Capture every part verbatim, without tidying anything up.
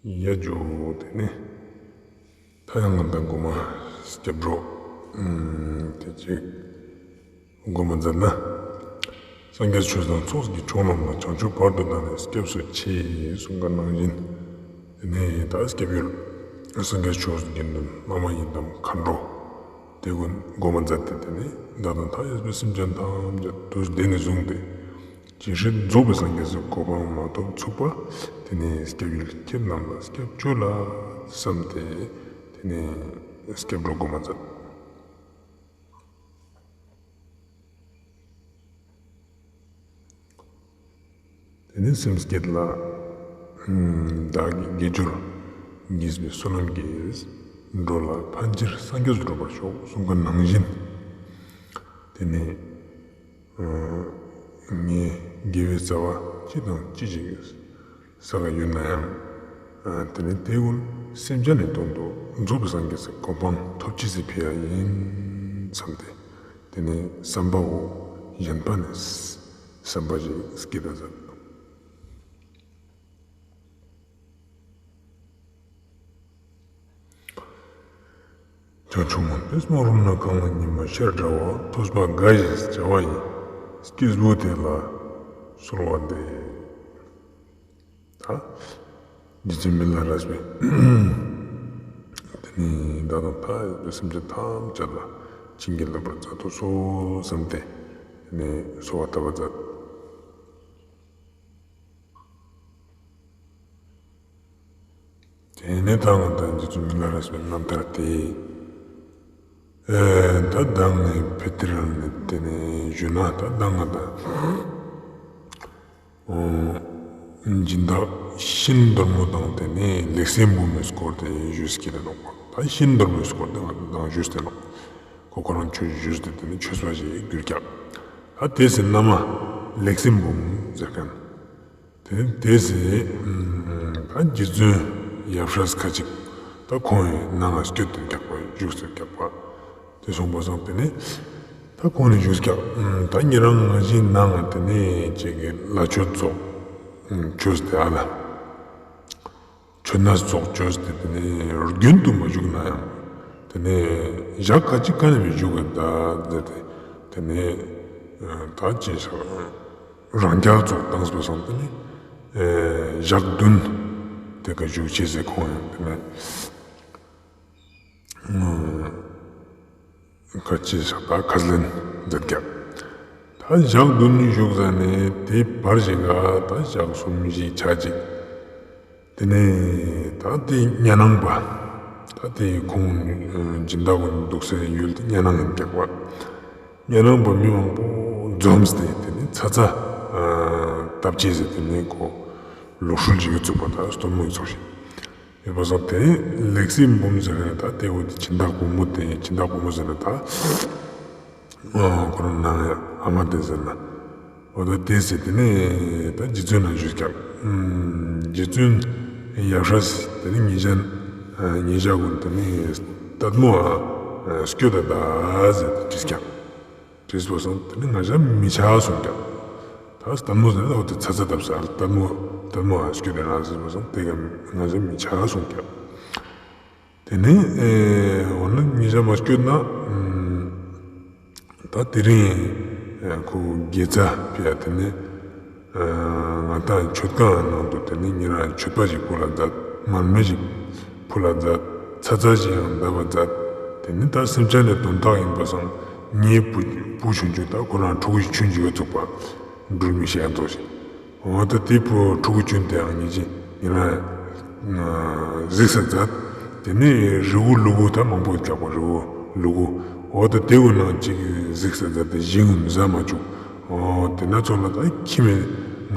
ཡ་ཇོ། དེ་ནས་ད་ཡང་ང་དང་གོ་མ་སྐྱབས་འགྲོ་དེ་ཅིག་གོ་མ་མཛད་ན། སངས་རྒྱས་ཆོས་དང་ཚོགས་ཀྱི་མཆོག་རྣམས་ལ། བྱང་ཆུབ་བར་དུ་བདག་ནི་སྐྱབས་སུ་མཆི། གསུངས་པ་ནང་བཞིན། དེ་ནས་ད་སྐྱབས་ཡུལ་སངས་རྒྱས་ཆོས་དགེ་འདུན་བླ་མ་ཡི་དམ་མཁའ་འགྲོ། དེ་ཀུན་གོ་མ་མཛད་དེ། དེ་ནས་བདག་དང་མཐའ་ཡས་པའི་སེམས་ཅན་ཐམས་ཅད་དུ་དེ་ནས་བཟུང་སྟེ། ཇི་སྲིད་རྫོགས་པའི་སངས་རྒྱས་སི་གོ་འཕང་མ་ཐོབ་ཚུགས་པ། དེ་ནས་སྐྱབས་ཡུལ་ཁྱེད་རྣམས་ལ་སྐྱབས་བཅོལ་ལ་བསམས་ཏེ། དེ་ནས་སྐྱབས་འགྲོ་གོ་མ་མཛད། དེ་ནས་སེམས་བསྐྱེད་ལ། བདག་གིས་དགེ་སྦྱོར་བགྱིས་པའི་བསོད་ནམས་ཀྱིས། འགྲོ་ལ་ཕན་ཕྱིར་སངས་རྒྱས་སུ་འགྲུབ་པར་ཤོག། གསུངས་པ་ནང་བཞིན། དེ་ནས་ངས་དགེ་བའི་རྩ་བ་ཅི་དང་ཅི་ཞིག་བསགས་ཡོད་ན་ཡང་། དེ་ནས་དེ་ཀུན་སེམས་ཅན་ནི་དོན་དུ་རྫོགས་པའི་སངས་རྒྱས་སི་གོ་འཕང་ཐོབ་ཅེས་སི་ཕི་ཡ་ཡིན་བསམས་ཏེ། དེ་ནས་བསམ་པ་བོ་གཞན་པ་ནས་བསམ་པ་ཞིག་སྐྱེད་ད་མཛད། བྱང་ཆུབ་མུན་པའི་སྨག་རུམ་ན། གངས་ལ་ཉི་མ་ཤར་འདྲ་བ། ཐོས་པ་དགའ་ཞེས་བྱ་བ་ཡི། སྐྱེས་བུ་དེ་ལ་གསོལ་བ་འདེབས། ད་རྗེ་བཙུན་མི་ལ་རས་པས་དེ་ནས་བདག་དང་མཐའ་ཡས་པའི་སེམས་ཅན་ཐམས་ཅད་ལ་བྱིན་གྱིས་བརླབ་པར་མཛད་དུ་གསོལ་བསམས་ཏེ། དེ་ནས་གསོལ་བ་བཏབ་པ་མཛད། དེ་ནས་ད་ང་དང་རྗེ་བཙུན་མི་ལ་རས་པའི་རྣམ་ཐར་དེ། ཨེ་ད་ང་དང་ཕེ་ཏི་རལ་ནས་དེ་ནས་ཞུས་ན། ད་ང་དང་སྦྱིན་བདག་ཤིན་སྡོར་མོ་དང་དེ་ནས་ལེགས་སེ་འབུམ་མི་སྐོར་དེ་ཞུས་ཀྱི་རེད་ནོག་པ། ད་ཤིན་སྡོར་མོའི་སྐོར་དེ་ང་དང་ཞུས་ཏེ་ནོག། ཁོ་ཁོ་རང་ཆོས་ཞུས་ཏེ་དེ་ནས་ཆོས་པ་ཞིག་གྱུར་ཀྱག། ད་དེ་སི་མནའ་མ་ལེགས་སེ་འབུམ་ཟེར་མཁན། དེ་དེ་སི་ད་རྗེ་བཙུན་ཡབ་སྲས་ཁ་ཅིག་ད་ཁོང་ངི་ནང་ང་སྐྱོད་དེ་ཀྱག་པ། བཞུགས་སེ་ཀྱག་པ། དེ་སོང་པ་སང་དེ་ནས་ད་ཁོང་ནི་བཞུགས་ཀྱག། ད་ཉེ་རང་ང་ཞིག་ནང་ང་དེ་ནས་ཅིག་གི་ལྷ་མཆོད་ཚོགས་ཆོས་དེ་ཨ་ལ། མཆོད་གནས་ཚོགས་ཆོས་དེ་དེ་ནས་རྒྱུན་དུ་མ་བཞུགས་ན་ཡང་། དེ་ནས་ཞག་ཁ་ཅིག་ག་ནས་མི་བཞུགས་ག་ད་ཟེར་ཏེ། དེ་ནས་ད་ཅི་ཞག་རང་རྒྱལ་ཚོགས་བཏང་སོང་སང་དེ་ནས་ཞག་བདུན་དེ་ཀ་བཞུགས་ཅེས་ཟེར། ཁོང་ཡང་དེ་ནས། ཁ་ཅིག་ཞག་ད་ཁས་ལེན་མཛད་ཀྱག། ད་ཞག་བདུན་བཞུགས་ཟ་ནས་དེ་བར་ཞིག་ག་ད་ཞག་གསུམ་བཞི་ཆ་ཅིག། དེ་ནས་ད་དེ་ཉ་ནང་པ། ད་དེ་ཁོང་སྦྱིན་བདག་གུན་འདུག་སའི་ཡུལ་དེ་ཉ་ནང་ཡིན་ཀྱག་པ། ཉ་ནང་པ་མི་མང་པོ་འཛོམས་ཏེ་དེ་ནས་ཚ་ཚ་བཏབ་ཅེས་ཟེར། དེ་ནས་ཁོ་ལོ་ཧྲུལ་ཅིག་ཡོད་ཚུགས་པ། ད་སྟོན་མོ་ཡོད་ཚུགས་ཤིང་། ཡོད་པ་སང་དེ་ལེགས་སེ་འབུམ་ཟེར་ན་ད་དེ་འོ་དེ་སྦྱིན་བདག་བུ་མོ་དེ། སྦྱིན་བདག་བུ་མོ་ཟེར་ན་ད་ཁོ་རང་ནང་ཨ་མ་དེ་ཟེར་ན། འོ་ད་དེ་ཟེར་དེ་ནས་ད་རྗེ་བཙུན་ནང་བཞུགས་ཀྱག། རྗེ་བཙུན་ཡབ་སྲས་དེ་ནས་ཉེ་ཞ་ཉེ་ཞ་གུན་དེ་ནས་ལྟད་མོ་ཨ་སྐྱོད་ད་ད་ཟེར་ཏེ་དྲིས་ཀྱག། དྲིས་པ་སང་དེ་ནས་ང་ཞ་མི་ཆ་གསུངས་ཀྱག། ད་ལྟད་མོ་ཟེར་ན་འོ་དེ་ཚ་ཚ་བཏབ་ས་ལྟད་མོ་ལྟད་མོ་ཨ་སྐྱོད་དེ་ན་ཟེར་བ་སང་དེ་ཀ་ང་ཞ་མི་ཆ་གསུངས་ཀྱག། དེ་ནས་འོ་ན་ཉེ་ཞ་མ་སྐྱོད་ན། ད་དེ་རིང་ཁོ་དགེ་རྩ་ཕི་ཡ་དེ་ནས་ང་དང་མཆོད་ཁང་ནང་དུ་དེ་ནས་ཉེ་རང་མཆོད་པ་ཞིག་ཕུལ་ལ་མཛད། མར་མེ་ཞིག་ཕུལ་ལ་མཛད། ཚ་ཚ་ཞིག་ཡང་བཏབ་པ་མཛད། དེ་ནས་ད་སེམས་ཅན་ནི་དོན་དག་ཡིན་པ་སང་ངའི་བུ་བུ་ཆུང་ཆུང་ད་ཁོ་རང་ཕྲུ་གུ་ཞིག་ཆུང་ཆུང་ཡོད་ཚུགས་པ། འབྲུག་མི་ཤེས་ཡང་ཐོག་ཞིག། འོ་ད་དེ་བུ་ཕྲུ་གུ་ཆུང་དེའང་ཉེ་ཞ་ཉེ་རང་གཟིགས་ས་མཛད། དེ་ནས་རི་བོ་ལུ་གུ་ད་མང་པོ་ཡོད་ཀྱག་པ། རི་བོ་ལུ་གུ། འོ་ད་དེ་གུན་ནང་ཅིག་གཟིགས་ས་མཛད་དེ་ཞིང་གུན་ཟ་མ་བཅུག། འོ་དེ་ན་ཚོ་ལ་ད་ཁྱིམ་མི་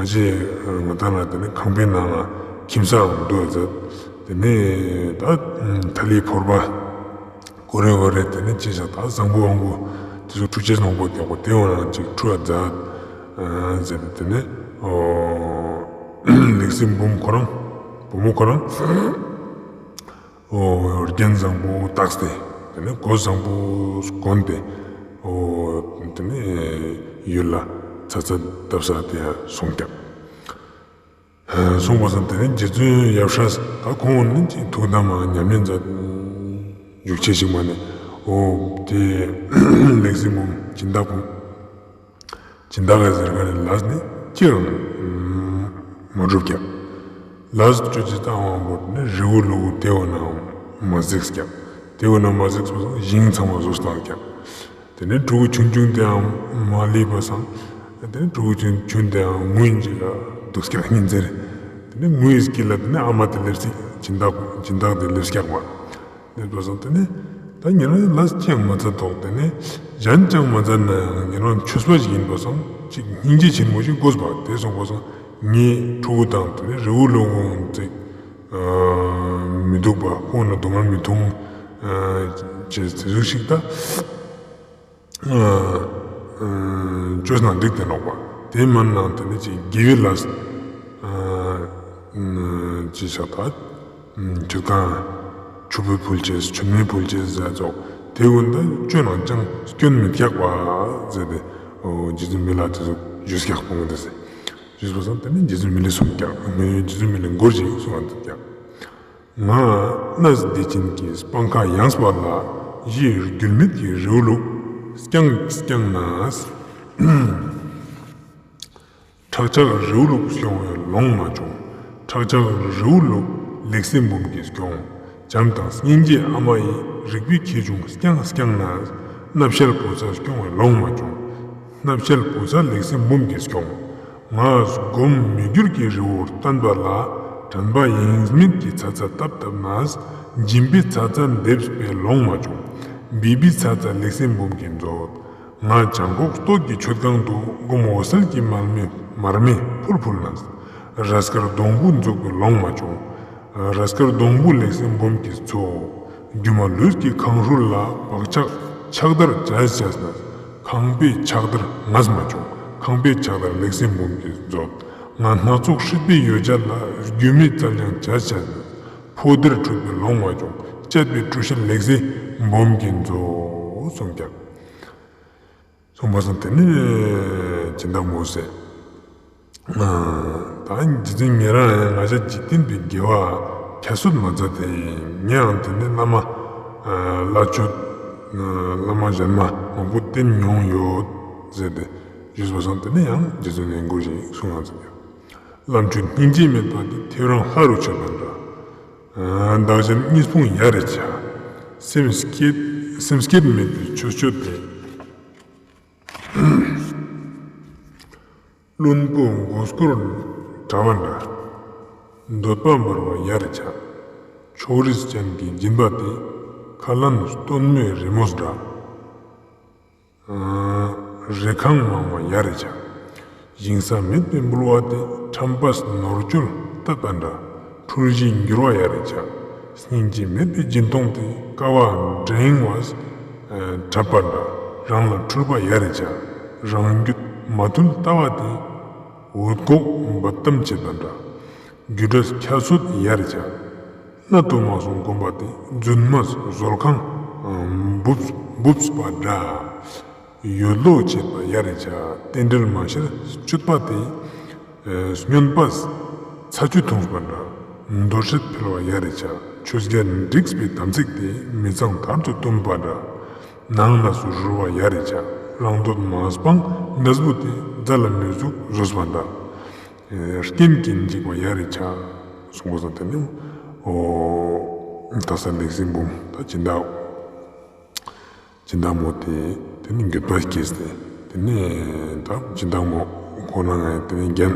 ང་ཞའི་ང་དང་ལ་དེ་ནས་ཁང་པའི་ནང་ལ་ཁྱིམ་ས་འདུག་མཛད། དེ་ནས་ད་ཐ་ལི་ཕོར་པ་ཀོ་རེ་ཀོ་རེ་དེ་ནས་ཅི་ཞག་ད་བཟང་པོ་དབང་པོ་དེ་ཚོ་ཁྲུ་ཅེས་ནོང་པོ་ཀྱག་པ། དེ་འོ་ན་ཅིག་ཁྲུ་ཨ་མཛད་ཟེར་ཏེ་དེ་ནས་ལེགས་སེ་འབུམ་ཁོ་རང་བུ་མོ་ཁོ་རང་རྒྱན་བཟང་པོ་བཏགས་ཏེ་དེ་ནས་གོས་བཟང་པོ་གོན་ཏེ་དེ་ནས་ཡུལ་ལ་ཚ་ཚ་བཏབ་ས་དེ་ཡང་སོང་ཀྱག། གསུངས་པ་སང་དེ་ནས་རྗེ་བཙུན་ཡབ་སྲས་ད་ཁོང་ནི་ཅིག་ཐུགས་དམ་ཉམས་ལེན་མཛད། འཇུག་ཆེ་ཞིག་མ་ནི་འོ་དེ་ལེགས་སེ་འབུམ་སྦྱིན་བདག་འབུམ། སྦྱིན་བདག་གི་ཟེར་ག་ནི་ལས་ནི་ཅི་ཡང་མ་གྲུབ་ཀྱག། ལས་ཅོ་ཅི་ཙང་བ་བོར་ནི་རི་བོ་ལུ་གུ་དེ་བོ་ན་མ་གཟིགས་ཀྱག། དེ་བོ་ན་མ་གཟིགས་པ་སང་ཞིང་ཚང་མ་ཟོས་བཏང་ཀྱག། དེ་ནས་ཕྲུ་གུ་ཆུང་ཆུང་དེའང་མ་ལུས་པ་སང་། དེ་ནས་ཕྲུ་གུ་ཆུང་ཆུང་དེའང་ངུ་ཡིན་ཅིག་ལ་འདུག་ཀྱག་ཉིན་ཟེར། དེ་ནས་ངུ་ཡི་སྐད་ལ་དེ་ནས་ཨ་མ་དེ་སླེབས་སི་སྦྱིན་བདག་སྦྱིན་བདག་དེ་སླེབས་ཀྱག་པ། སླེབས་པ་སང་དེ་ནས་ད་ཉེ་རང་ལས་ཅི་ཡང་མ་མཛད་དོག། དེ་ནས་གཞན་ཅང་མ་མཛད་ན་ཡང་ཉེ་རང་ཆོས་པ་ཞིག་ཡིན་པ་སང་ཅིག་སྙིང་རྗེ་ཆེན་མོ་ཞིག་དགོས་པ། དེ་སོང་པ་སང་ངའི་ཕྲུ་གུ་དང་དེ་ནས་རི་བོ་ལུ་གུ་ཅིག་མི་སྡུག་པ་ཁོང་ན་དུ་མ་མི་ཐུང་ཅེས་དེ་ཟུག་ཞིག་ད། ཅོས་ན་འགྲིག་སྟེ་ནོག་པ། དེ་མན་ན་དེ་ནི་ཅིག་དགེ་བའི་ལས་ཅི་ཞག་ད་ཁྱོད་གང་ཆུ་བོ་ཕུལ་ཅེས་ཆུ་མེ་ཕུལ་ཅེས་ཟེར་ཙོག་དེ་ཀུན་ད་ཅོས་ན་ཅང་སྐྱོན་མི་ཐེག་པ་ཟེར་ཏེ་རྗེ་བཙུན་མི་ལ་དེ་ཟུག་ཞུས་ཀྱག་པོ་ང་དེ་ཟེར་ཞུས་པ་སང་དེ་ནི་རྗེ་བཙུན་མི་ལས་གསུངས་ཀྱག། རྗེ་བཙུན་མི་ལས་མགུར་ཞིག་གསུངས་པ་འདུག་ཀྱག། ང་གནས་བདེ་ཆེན་གྱི་སྤང་ཁ་ཡངས་པ་ལ། གཞི་འགྱུར་མེད་ཀྱི་རི་བོ་ལུགས་བསྐྱངས་བསྐྱངས་ནས། ཁྲག་ཆགས་རི་བོ་ལུགས་སྐྱོང་བའི་ལོང་མ་བྱུང་། ཁྲག་ཆགས་རི་བོ་ལུགས་ལེགས་སེ་འབུམ་གྱིས་སྐྱོང་། བྱམས་དང་སྙིང་རྗེ་ཨ་མ་ཡི། རིག་པའི་ཁྱེའུ་ཆུང་བསྐྱངས་བསྐྱངས་ནས། སྣབས་ཤལ་བུ་ཚ་སྐྱོང་བའི་ལོང་མ་བྱུང་། སྣབས་ཤལ་བུ་ཚ་ལེགས་སེ་འབུམ་གྱིས་སྐྱོང་། ང་སྒོམ་མི་འགྱུར་གྱི་རི་བོར་བརྟན་པ་ལ། དྲན་པ་ཡེངས་མེད་ཀྱི་ཚ་ཚ་བཏབ་བཏབ་ནས། སྦྱིན་པའི་ཚ་ཚ་འདེབས་པའི་ལོང་མ་བྱུང་། སྦས་པའི་ཚ་ཚ་ལེགས་སེ་འབུམ་གྱིས་མཛོད། ང་བྱང་ཁོག་སྟོད་ཀྱི་མཆོད་ཁང་དུ། སྒོམ་འོད་གསལ་གྱི་མར་མེ་མར་མེ་ཕུལ་ཕུལ་ནས། རས་དཀར་སྡོང་བུ་འཛུགས་པའི་ལོང་མ་བྱུང་། རས་དཀར་སྡོང་བུ་ལེགས་སེ་འབུམ་གྱིས་འཚོ། སྒྱུ་མ་ལུས་ཀྱི་ཁང་ཧྲུལ་ལ། བག་ཆགས་ཆགས་བརྡར་བྱས་བྱས་ནས། ཁང་པའི་ཆགས་བརྡར་ངས་མ་བྱུང་། ཁང་པའི་ཆགས་བརྡར་ལེགས་སེ་འབུམ་གྱིས་མཛོད། ང་སྣ་ཚོགས་སྲིད་པའི་ཡོ་བྱད་ལ། རྒྱུས་མེད་རྩལ་སྦྱང་བྱས་བྱས་ནས། ཕོ་སྡེར་འཁྲུལ་པའི་ལོང་མ་བྱུང་། བཅད་པའི་འཁྲུལ་ཤེས་ལེགས་སེ་འབུམ་གྱིས་མཛོད། གསུངས་ཀྱག། གསུངས་པ་སང་དེ་ནི་སྦྱིན་བདག་མོ་ཟེར། ད་རྗེ་བཙུན་ཉེ་རང་ཡང་ང་ཞ་འཇིག་རྟེན་པའི་དགེ་བ་ཁྱད་གསོད་མ་མཛད་དེ། ངས་ཡང་དེ་ནི་བླ་མ་བླ་མཆོད་བླ་མ་གཞན་མ་མང་པོ་བསྟེན་མྱོང་ཡོད་ཟེར་ཏེ་ཞུས་པ་སང་དེ་ནི་ཡང་རྗེ་བཙུན་ལས་མགུར་ཞིག་གསུངས་ཡང་ཟེར་ཡང་། བླ་མཆོད་སྙིང་རྗེ་མེད་པ་དེ། ཐེའུ་རང་ལྷ་རུ་མཆོད་པ་འདྲ། བདག་གཞན་གཉིས་སྤུངས་ཡ་རེ་བྱ། སེམས་བསྐྱེད་སེམས་བསྐྱེད་མེད་པའི་ཆོས་སྤྱོད་དེ། བླུན་པོ་མགོ་སྐོར་འདྲ་བ་འདྲ། འདོད་པ་འབར་བ་ཡ་རེ་བྱ། ཕྱོགས་རིས་ཅན་གྱི་སྦྱིན་པ་དེ། ཁ་ལན་སྟོན་མོའི་རི་མོ་འདྲ། རེ་ཁང་མང་བ་ཡ་རེ་བྱ། ཞིང་ས་མེད་པའི་འབུལ་བ་དེ། ཁྲམ་པས་ནོར་བཅོལ་བཏབ་པ་འདྲ། འཁྲུལ་གཞིའི་འགྱུར་བ་ཡ་རེ་བྱ། སྙིང་རྗེ་མེད་པའི་སྦྱིན་གཏོང་དེ། ཀ་བ་འགྲེང་བས་བྲབ་པ་འདྲ། རང་ལ་འཁྲུལ་པ་ཡ་རེ་བྱ། རང་རྒྱུད་མ་ཐུལ་ལྟ་བ་དེ། འུད་འགོག་འབུད་གཏམ་བྱེད་པ་འདྲ། རྒྱུ་འབྲས་ཁྱད་གསོད་ཡ་རེ་བྱ། གནད་དུ་མ་སོང་སྒོམ་པ་དེ། རྫུན་མས་བཟོད་ཁང་འབུབས་འབུབས་པ་འདྲ། ཡོད་ལོ་བྱེད་པ་ཡ་རེ་བྱ། རྟེན་འབྲེལ་མ་ཤེས་སྤྱོད་པ་དེ། སྨྱོན་པས་ཚ་ཆུ་འཐུངས་པ་འདྲ། འདོར་ཤེད་འཕེལ་བ་ཡ་རེ་བྱ། ཆོས་བརྒྱད་འགྲིགས་པའི་དམ་ཚིག་དེ། མི་གཙང་དར་དུ་བཏུམས་པ་འདྲ། ནང་ན་སུ་རུལ་བ་ཡ་རེ་བྱ། རང་འདོད་མ་སྤངས་འབྲས་བུ་དེ། རྫ་ལ་མེ་ཟུག་བཟོས་པ་འདྲ། རྐྱེན་གྱིས་འཇིག་པ་ཡ་རེ་བྱ། གསུངས་པ་སང་དེ་ནི་འོ་ད་ས་ལེགས་སེ་འབུམ་ད་སྦྱིན་བདག་སྦྱིན་བདག་མོ་དེ་དེ་ནི་འགྱོད་པ་སྐྱེས་ཏེ་དེ་ནི་ད་སྦྱིན་བདག་མོ་ཁོ་ན་ང་དེ་ནི་རྒྱན་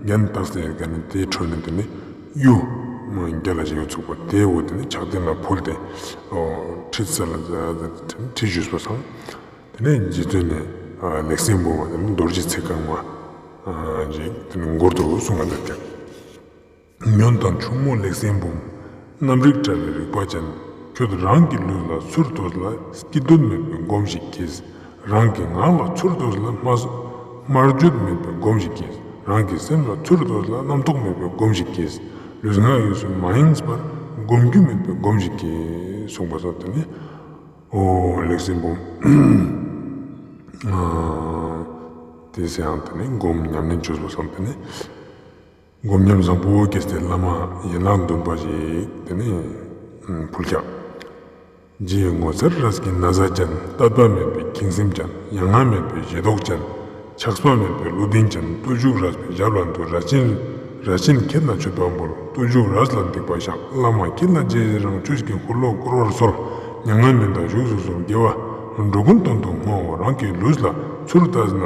རྒྱན་བཏགས་ཏེ་ཡོད་མཁན་ནི་དེའི་ཁྲོད་ནས་དེ་ནི་གཡུ་མ་རྒྱ་ལ་ཞིག་ཡོད་ཚུགས་པ་དེ་འོ་དེ་ནི་ཕྱག་སྟེང་ལ་ཕུལ་ཏེ་འོ་ཁྲིད་ས་ལ་ཁྲིད་ཞུས་པ་སང་། དེ་ནས་རྗེ་བཙུན་ནས་ལེགས་སེ་འབུམ་པ་དེ་ནི་རྡོ་རྗེ་ཚིག་རྐང་པ་ཅིག་དེ་ནི་མགུར་དུ་གསུངས་པ་འདི་སྟེ། ཉོན་དང་ཕྱུག་མོ་ལེགས་སེ་འབུམ། རྣམ་རིག་བྲལ་བའི་རིག་པ་ཅན། ཁྱོད་རང་གི་ལུས་ལ་ཚུར་ལྟོས་ལ། སྐྱིད་འདོད་མེད་པའི་སྒོམ་ཞིག་གྱིས། རང་གི་ངག་ལ་ཚུར་ལྟོས་ལ། སྨྲ་སྨྲ་བརྗོད་མེད་པའི་སྒོམ་ཞིག་གྱིས། རང་གི་སེམས་ལ་ཚུར་ལྟོས་ལ། རྣམ་རྟོག་མེད་པའི་སྒོམ་ཞིག་གྱིས། ལུས་ངག་ཡིད་གསུམ་མ་ཡེངས་པར། སྒོམ་རྒྱུ་མེད་པའི་སྒོམ་ཞིག་གྱིས། གསུངས་པ་སོགས་དེ་ནི། འོ་ལེགས་སེ་འབུམ། ཨ་དེ་ཟེར་ཡང་དེ་ནི་སྒོམ་ཉམས་ལེན་བཅོས་པ་སོགས་དེ་ནི། སྒོམ་ཉམས་བཟང་པོ་སྐྱེས་ཏེ་བླ་མ་ཡན་ལག་བདུན་པ་ཞིག་དེ་ནས་ཕུལ་ཀྱག་རྗེ་ངོ་མཚར་རས་ཀྱི་ན་བཟའ་ཅན། དད་པ་མེད་པའི་ཁེངས་སེམས་ཅན། ཡ་ང་མེད་པའི་ཞེ་དོགས་ཅན། ཆགས་པ་མེད་པའི་བློ་ལྡན་ཅན། སྟོབས་ཤུགས་རས་པའི་ཞབས་ལ་འདུད། རས་ཆེན་རས་ཆེན་ཁྱེད་ལ་མཆོད་པ་འབུལ། སྟོབས་ཤུགས་རས་ལ་འདེགས་པ་བཞག་བླ་མ་ཁྱེད་ལ་རྗེས་རང་། ཆོས་ཀྱི་འཁོར་ལོ་བསྐོར་བར་གསོལ། མྱ་ངན་མི་འདའ་བཞུགས་སུ་གསོལ། དགེ་བ་འགྲོ་ཀུན་དོན་དུ་བསྔོ། རང་གི་ལུས་ལ་ཚུར་ལྟས་ན།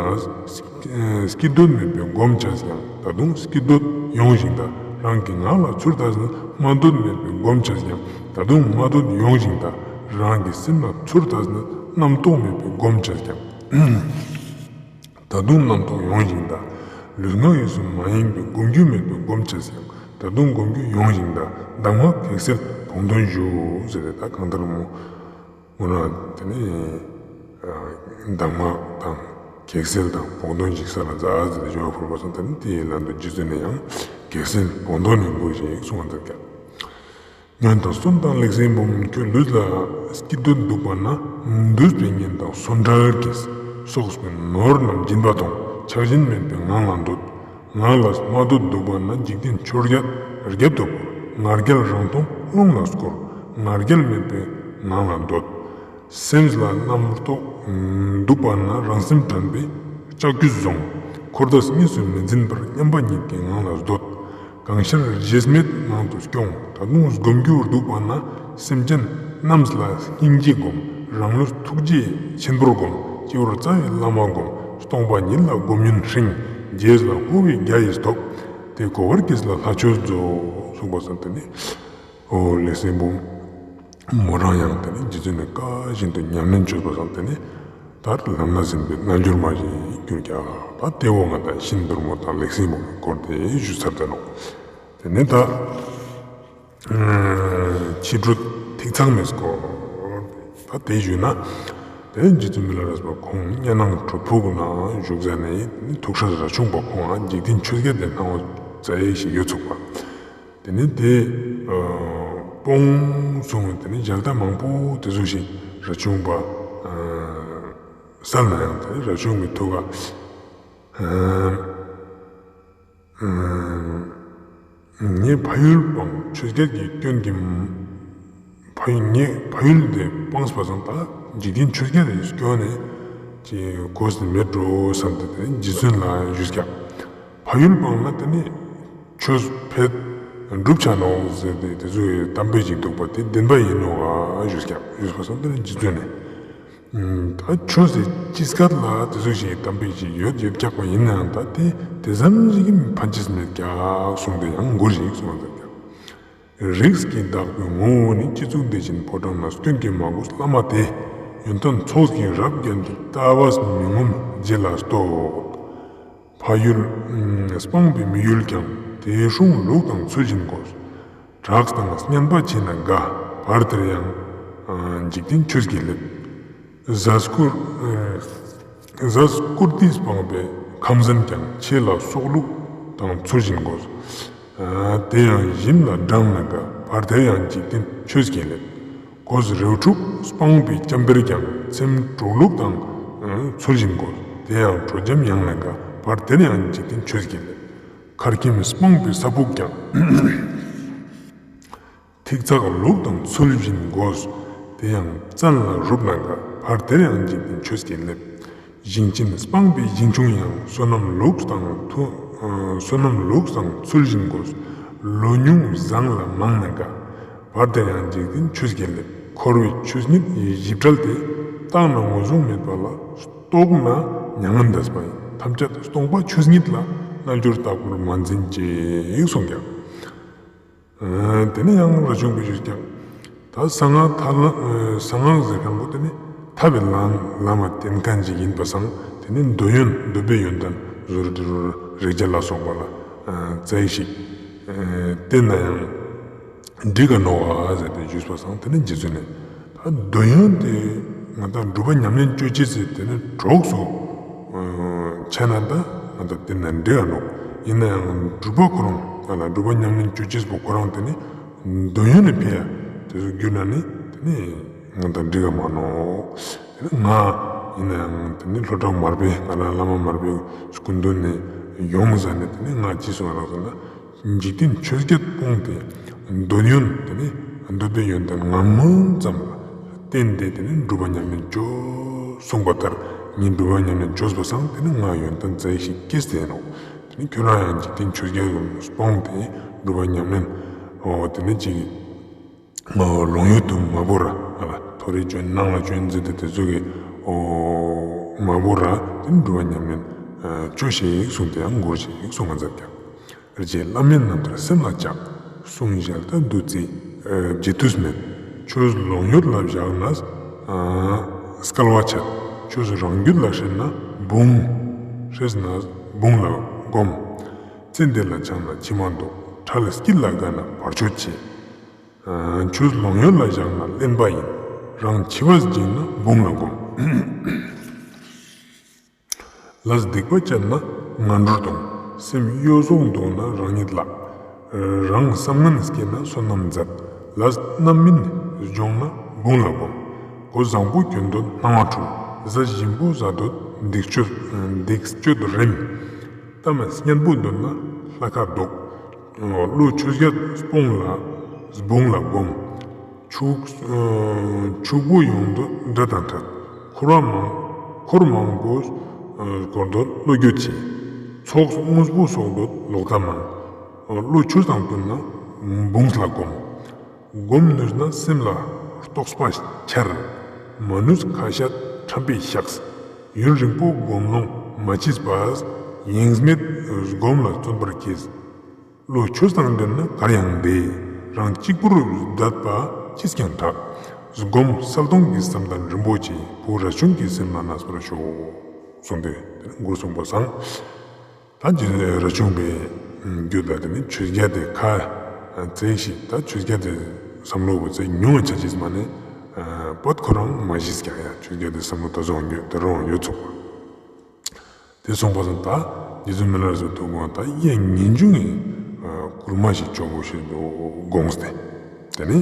སྐྱིད་འདོད་མེད་པའི་སྒོམ་ཅེས་ཀྱང་། ད་དུང་སྐྱིད་འདོད་ཡོང་ཞིང་གདའ། རང་གི་ངག་ལ་ཚུར་ལྟས་ན། སྨྲ་འདོད་མེད་པའི་སྒོམ་ཅེས་ཀྱང་། ད་དུང་སྨྲ་འདོད་ཡོང་ཞིང་གདའ། རང་གི་སེམས་ལ་ཚུར་ལྟས་ན། རྣམ་རྟོག་མེད་པའི་སྒོམ་ཅེས་ཀྱང་། ད་དུང་རྣམ་རྟོག་ཡོང་ཞིང་གདའ། ལུས་ངག་ཡིད་གསུམ་མ་ཡེངས་པའི་སྒོམ་རྒྱུ་མེད་པའི་སྒོམ་ཅེས་ཀྱང་། ད་དུང་སྒོམ་རྒྱུ་ཡོང་ཞིང་གདའ། གདམས་ངག་གེགས་སེལ་བོགས་འདོན་ཞུ་ཟེར་ཏེ་ད་གང་ལྟར་མོ། འོ་ན་དེ་ནས་གདམས་ངག་དང་གེགས་སེལ་དང་བོགས་འདོན་ཞིག་ས་ལ་མཛད་ཟེར་ཏེ་ཞུ་བ་ཕུལ་བ་སང་། དེ་ནས་དེའི་ལན་དུ་རྗེ་བཙུན་ནས་ཡང་གེགས་སེལ་བོགས་འདོན་ནི་འབུལ་ཞིག་གསུངས་པ་འདུག་ཀྱང་། ཉོན་དང་སུན་དང་ལེགས་སེ་འབུམ། ཁྱོད་ལུས་ལ་སྐྱིད་འདོད་འདུག་པ་ན། འདོད་པའི་གཉེན་དང་སུན་འབྲེལ་གྱིས། སོགས་པའི་ནོར་རྣམས་སྦྱིན་པ་མཐོང་། ཆགས་ཞེན་མེད་པའི་ངང་ལ་འདོད། ངག་ལ་སྨྲ་འདོད་འདུག་པ་ན། འཇིག་རྟེན་ཆོས་བརྒྱད་རྒྱབ་ཏུ་བོར། ང་རྒྱལ་རང་མཐོང་རླུང་ལ་བསྐོར། ང་རྒྱལ་མེད་པའི་ངང་ལ་འདོད། སེམས་ལ་རྣམ་རྟོག་འདུག་པ་ན། རང་སེམས་དྲན་པའི་ལྕགས་ཀྱུས་བཟུང་། འཁོར་འདས་གཉིས་སུ་མི་འཛིན་པར། མཉམ་པ་ཉིད་ཀྱི་ངང་ལ་འདོད། གང་ཤར་གཞི་མེད་ངང་དུ་སྐྱོང་། ད་དུང་སྒོམ་རྒྱུར་འདུག་པ་ན། སེམས་ཅན་རྣམས་ལ་སྙིང་རྗེ་སྒོམ། རང་ལུས་ཐུགས་རྗེ་ཆེན་པོར་སྒོམ། སྤྱི་བོར་རྩ་བའི་བླ་མ་སྒོམ། སྟོང་པ་ཉིད་ལ་སྒོམ་ཉོན་ཧྲིང་། རྗེས་ལ་བསྐུལ་བས་རྒྱ་ཡིས་ཐོབ། དེ་གོ་བར་གྱིས་ལ་ལྷ་ཆོས་མཛོད། གསུངས་པ་སང་དེ་ནས། འོ་ལེགས་སེ་འབུམ། མོ་རང་ཡང་དེ་ནས་རྗེ་བཙུན་ནི་བཀའ་བཞིན་དུ་ཉམས་ལེན་བཅོས་པ་སང་དེ་ནས། ད་ལམ་སྣ་ཟིན་པའི་རྣལ་འབྱོར་མ་ཞིག་གྱུར་ཀྱག་ད་དེ་འོ་ང་དང་ཤིན་ཏུ་མོ་དང་ལེགས་སེ་འབུམ་གྱི་སྐོར་དེ་ཞུས་ཚར་ཏེ་ནོག་དེ་ནས་ད་ཕྱི་དྲོ་ཐིག་ཚང་མའི་སྐོར་ད་དེ་ཞུས་ན། དེ་རྗེ་བཙུན་མི་ལ་རས་པ་ཁོང་གཉའ་ནང་གྲུ་ཕུག་ན་བཞུགས་ཟ་ནས་ཐུགས་སྲས་རས་ཆུང་པ་ཁོང་ང་འཇིག་རྟེན་ཆོས་བརྒྱད་དེ་སྣང་བ་མཛད་ཡས་ཞིག་ཡོད་ཚུགས་པ། དེ་ནས་དེ་སྤོང་གསུངས། དེ་ནས་མཇལ་ད་མང་པོ་དེ་ཟུག་ཞིག་རས་ཆུང་པ་སལ་ན་ཡང་དེ་རས་ཆུང་པའི་ཐུགས་ཀ་ངས་ཕ་ཡུལ་སྤངས་ཆོས་བརྒྱད་ཀྱི་སྐྱོན་གྱིས། ཕ་ཡུལ་ངས་ཕ་ཡུལ་དེ་སྤངས་པ་སང་ད་འཇིག་རྟེན་ཆོས་བརྒྱད་དེ་སྐྱོན་ནས་ཀྱི་གོས་སུ་མེད་འགྲོ་བསམ་སྟེ་དེ་རྗེ་བཙུན་ལ་ཞུས་ཀྱག་ཕ་ཡུལ་སྤངས་ན་དེ་ནས་ཆོས་ཕེད་འགྲུབ་ཆ་ནོག་ཟེར་ཏེ་དེ་ཚོའི་གཏམ་དཔེ་ཞིག་འདུག་པ་དེ་བདེན་པ་ཡིན་ནོག་ཨ་ཞུས་ཀྱག་ཞུས་པ་སང་དེ་ནས་རྗེ་བཙུན་ནས། ད་ཆོས་སི་ཅི་སྐད་ལ་དེ་ཚོ་ཞིག་གཏམ་དཔེ་ཞིག་ཡོད་ཡོད་ཀྱག་པ་ཡིན་ནའང་ད་དེ་དེ་ཙམ་ཞིག་གི་ཕན་ཅེས་མེད་ཀྱག་གསུངས་ཏེ་ཡང་མགུར་ཞིག་གསུངས་ཏེ་ཀྱག་རིགས་ཀྱི་བདག་པོའི་ངོ་བོ་ནི། སྤྱི་གཙུག་བདེ་ཆེན་ཕོ་བྲང་ན། སྐྱོན་གྱིས་མ་གོས་བླ་མ་དེ། ཡོན་ཏན་ཚོགས་ཀྱིས་རབ་བརྒྱན་ཏེ། ལྟ་བས་མི་ངོམས་རྗེ་ལ་བསྟོད། ཕ་ཡུལ་སྤངས་པའི་མི་ཡུལ་ཀྱང་། དེ་སྲུང་ལུགས་དང་ཚུལ་བཞིན་གོས། གྲགས་དང་སྙན་པ་མཆིས་ན་དགའ། བར་དེར་ཡང་འཇིག་རྟེན་ཆོས་ཀྱིས་སླེབས། གཟའ་སྐུར་གཟའ་སྐུར་ཏི་སྤངས་པའི་ཁམས་ཟན་ཀྱང་། ཆེ་ལ་སོགས་ལུགས་དང་ཚུལ་བཞིན་གོས། དེ་ཡང་ཞིམ་ལ་དྲང་ན་དགའ། བར་དེར་ཡང་འཇིག་རྟེན་ཆོས་ཀྱིས་སླེབས། གོས་རེའུ་ཕྲུག་སྤངས་པའི་ལྕམ་དཔལ་ཀྱང་། ཚེམས་དྲུག་ལུགས་དང་ཚུལ་བཞིན་གོས། དེ་ཡང་དྲོ་འཇམ་ཡང་ན་དགའ། བར་དེར་ཡང་འཇིག་རྟེན་ཆོས་ཀྱིས་སླེབས། མཁར་ཁྱིམ་སྤངས་པའི་ས་ཕུག་ཀྱང་། ཐིག་ཚགས་ལུགས་དང་ཚུལ་བཞིན་གོས། དེ་ཡང་བཙན་ལ་རུབ་ན་དགའ། བར་དེར་ཡང་འཇིག་རྟེན་ཆོས་ཀྱིས་སླེབས། ཞིང་ཆེན་སྤངས་པའི་ཞིང་ཆུང་ཡང་། བསོད་ནམས་ལུགས་དང་ཐུ་ཨ་བསོད་ནམས་ལུགས་དང་ཚུལ་བཞིན་གོས། ལོ་ཉུང་བཟང་ལ་མང་ན་དགའ། བར་དེར་ཡང་འཇིག་རྟེན་ཆོས་ཀྱིས་སླེབས། འཁོར་བའི་ཆོས་ཉིད་ཞིབ་ཕྲ་སྟེ། བརྟགས་ན་ངོས་བཟུང་མེད་པ་ལ། རྟོགས་ན་མྱ་ངན་འདས་པ་ཡིན། ཐམས་ཅད་སྟོང་པ་ཆོས་ཉིད་ལ། རྣལ་འབྱོར་རྟག་པར་མ་འཛིན་ཅིག་གསུངས་ཀྱག་དེ་ནས་ཡང་རས་ཆུང་པས་ཞུས་ཀྱག་ད་གསང་སྔགས་ཐ་ལ་གསང་སྔགས་ཟེར་མཁན་པོ་དེ་ནི་ཐར་པའི་ལམ་ལམ་བསྟན་མཁན་ཅིག་ཡིན་པ་སང་། དེ་ནི་འདོད་ཡོན་འདོད་པའི་ཡོན་ཏན་ཟུར་དུ་རེག་བྱ་ལ་སོགས་པ་ལ་རྩེ་ཞིག་བསྟན་ན་ཡང་འགྲིག་ག་ནོག་ཟེར་ཏེ་ཞུས་པ་སང་། དེ་ནི་རྗེ་བཙུན་ནས་ད་འདོད་ཡོན་དེ་ང་དང་སྒྲུབ་པ་ཉམས་ལེན་ཅོ་ཅེས་ཟེར་དེ་ནི་གྲོགས་སུ་ཆ་ན་ད་ང་དང་དེ་ན་འགྲིག་ག་ནོག་ཡིན་ན་ཡང་སྒྲུབ་པ་ཁོ་རང་ང་ལ་སྒྲུབ་པ་ཉམས་ལེན་ཅོ་ཅེས་པོ་ཁོ་རང་དེ་ནི་འདོད་ཡོན་ནི་ཕི་ཡ་དེ་ཚོ་གྱུར་ན་ནི་དེ་ནི་ང་དང་འགྲིག་ག་མ་ནོག་དེ་ནི་ང་ཡིན་ན་ཡང་དེ་ནི་ལྷོ་བྲག་མར་པའི་ང་རང་བླ་མ་མར་པའི་སྐུ་མདུན་ནས་ཡོང་ཟ་ནས་དེ་ནི་ང་ཅི་གསུང་བ་རག་ཟེར་ན། འཇིག་རྟེན་ཆོས་བརྒྱད་སྤོང་སྟེ། འདོད་ཡོན་དེ་ནི་འདོད་པའི་ཡོན་ཏན་ལྔ་མིན་ཙམ་ལ་བརྟེན་ཏེ་དེ་ནི་སྒྲུབ་པ་ཉམས་ལེན་བཅོས་གསུངས་པ་ལྟར་ངས་སྒྲུབ་པ་ཉམས་ལེན་བཅོས་པ་སང་དེ་ནི་ང་ཡོན་ཏན་རྩ་ཤིག་སྐྱེས་ཏེ་ཡིན་ནོག། དེ་ནི་ཁྱོད་རང་ཡང་འཇིག་རྟེན་ཆོས་བརྒྱད་སྤོང་སྟེ་སྒྲུབ་པ་ཉམས་ལེན་འོ་དེ་ནི་ཅིག་ལོང་ཡོད་དུ་མ་བོར་ར་ཐོ་རེ་བཅོ་ཡིན་ནང་ལ་བཅོ་ཡིན་ཟེར་ཏེ་དེ་ཚོ་གི་འོ་མ་བོར་ར་དེ་ནི་སྒྲུབ་པ་ཉམས་ལེན་བཅོས་ཤིག་གསུངས་ཏེ་ཡང་འགོར་ཞིག་གསུངས་ང་མཛད་ཀྱང་། རྗེ་བླ་མའི་རྣམ་ཐར་སེམས་ལ་བཅགས། གསུང་ཞལ་ལྟ་བདུད་རྩི་བརྗེད་དུས་མེད། ཆོས་ལོང་ཡོད་ལ་བཞག་ན་སྐལ་བ་ཆད། ཆོས་རང་རྒྱུད་ལ་ཧྲིལ་ན་བུང་། ཧྲིལ་ན་བུང་ལ་སྒོམ། ཚེ་འདི་ལ་བྱང་ན་ཕྱི་མ་འདོད། ཕྲ་ལ་སྐྱིད་ལ་དགའ་ན་བར་ཆད་ཆེ། ཆོས་ལོང་ཡོད་ལ་བཞག་ན་གླེན་པ་ཡིན། རང་འཆི་བ་འཇིགས་ན་བུང་ལ་སྒོམ། ལས་སྡིག་པ་བཅད་ན་ངན་འགྲོར་ལྟུང་། སེམས་གཡོ་ཟོག་འདོད་ན་རང་ཉིད་བརླག། རང་བསམ་ངན་སྐྱེས་ན་བསོད་ནམས་མཛད། ལས་རྣམ་སྨིན་སྦྱོང་ན་བུང་ལ་སྒོམ། གོས་བཟང་པོ་གྱོན་འདོད་སྣང་བ་འཁྲུལ། གཟི་ཞིམ་པོ་བཟའ་འདོད་སྡིག་སྤྱོད་སྡིག་སྤྱོད་རིམ། གཏམ་སྙན་པོ་འདོད་ན་ལྷ་ཁ་ལྡོག། བློ་ཆོས་བརྒྱད་སྤོང་ལ་བུང་ལ་སྒོམ། ཕྱུགས། ཕྱུག་པོ་ཡོང་འདོད་དགྲ་དང་འཕྲད། འཁོར་བ་མང་། འཁོར་མང་པོ་བསྐོར་འདོད་བློ་འགྱོད་ཆེ། ཚོགས་དངོས་པོ་གསོག་འདོད་ལོག་ལྟ་མང་། བློ་ཆོས་དང་བསྟུན་ན་བུང་ལ་སྒོམ། སྒོམ་ནུས་ན་སེམས་ལ་རྟོགས་པ་འཆར། མ་ནུས་ཁ་ཤས་ཁྲམ་པས་བཤགས། ཡུན་རིང་པོ་སྒོམ་ལོང་མ་བྱས་པ། ཡེངས་མེད་སྒོམ་ལ་བརྩོན་པར་གྱིས། བློ་ཆོས་དང་ལྡན་ན་གར་ཡང་བདེ། རང་གཅིག་པུར་བསྡད་པ་ཅིས་ཀྱང་དྲག། སྒོམ་གསལ་སྟོང་གི་བསམ་གཏན་རིན་པོ་ཆེ། བུ་རས་ཆུང་གི་སེམས་ལ་གནས་པར་ཤོག། གསུངས་ཏེ་དེ་ནི་མགུར་གསུངས་པ་སང་། ད་རྗེ་རས་ཆུང་པའི་རྒྱུད་ལ་དེ་ནི་ཆོས་བརྒྱད་དེ་ཁ་ཙེ་ཞིག་ད་ཆོས་བརྒྱད་དེ་བསམ་བློ་བོ་ཙེ་ཉུང་ང་ཆ་ཅེས་མ་ནི་པད་ཁོ་རང་མ་གཞི་སྐྱག་ཡ་ཆོས་བརྒྱད་དེ་བསམ་བློ་ད་བཟུང་ཡོད་དེ་རུང་ཡོད་ཚུགས་པ། དེ་སོང་པ་སང་ད་རྗེ་བཙུན་མི་ལ་རས་པའི་ཐུགས་དགོངས་ད་ཡེ་ཉིན་འབྱུང་གི་མགུར་མ་ཞིག་ཅོ་བོ་ཞིག་དགོངས་ཏེ། དེ་ནི་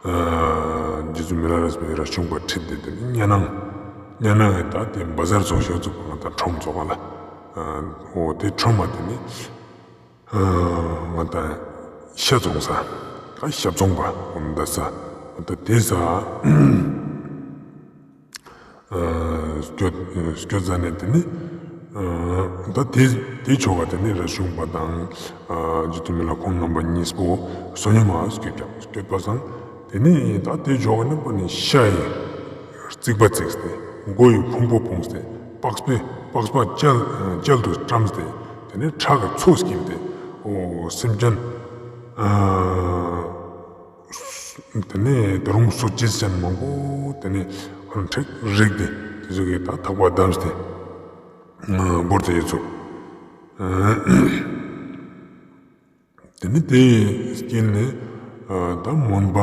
རྗེ་བཙུན་མི་ལ་རས་པའི་རས་ཆུང་པ་ཁྲིད་དེ་དེ་ནི་ཉ་ནང་ཉ་ནང་ད་དེ་བ་ཟར་ཚོགས་ཤོག་ཚུགས་པ་ང་ད་ཁྲོམ་ཚོགས་པ་ལ་འོ་དེ་ཁྲོམ་མ་དེ་ནི་ང་ད་ཤ་བཙོང་ས་ད་ཤ་བཙོང་པ་འོ་ད་ས་འོ་ད་དེ་ས། སྐྱོད་སྐྱོད་ཟ་ནས་དེ་ནི་ད་དེ་དེ་ཆོ་ག་དེ་ནི་རས་ཆུང་པ་དང་རྗེ་བཙུན་མི་ལ་ཁོང་རྣམ་པ་གཉིས་པོ་བསོད་སྙོམས་མ་སྐྱོད་ཀྱང་སྐྱོད་པ་སང་དེ་ནི་ད་དེ་ཆོ་ག་ནི་པོ་ནི་ཤ་ཡི་རྩིག་པ་བརྩིགས་ཏེ་མགོ་ཡི་ཕུང་པོ་ཕུངས་ཏེ་པགས་པའི་པགས་པ་ཅལ་ཅལ་དུ་བཀྲམས་ཏེ་དེ་ནི་ཁྲག་གི་མཚོ་སྐྱིལ་ཏེ་འོ་སེམས་ཅན་དེ་ནས་ད་རུང་སོ་ཅེས་ཅན་མང་པོ་དེ་ནས་ཁོ་རང་ཁྲིག་རིག་དེ་དེ་ཚོ་གི་ད་ཐག་པ་བསྡམས་ཏེ་བོར་ཏེ་ཡོད་ཚུགས། དེ་ནས་དེ་སྐྱེལ་ནས་ད་མོན་པ་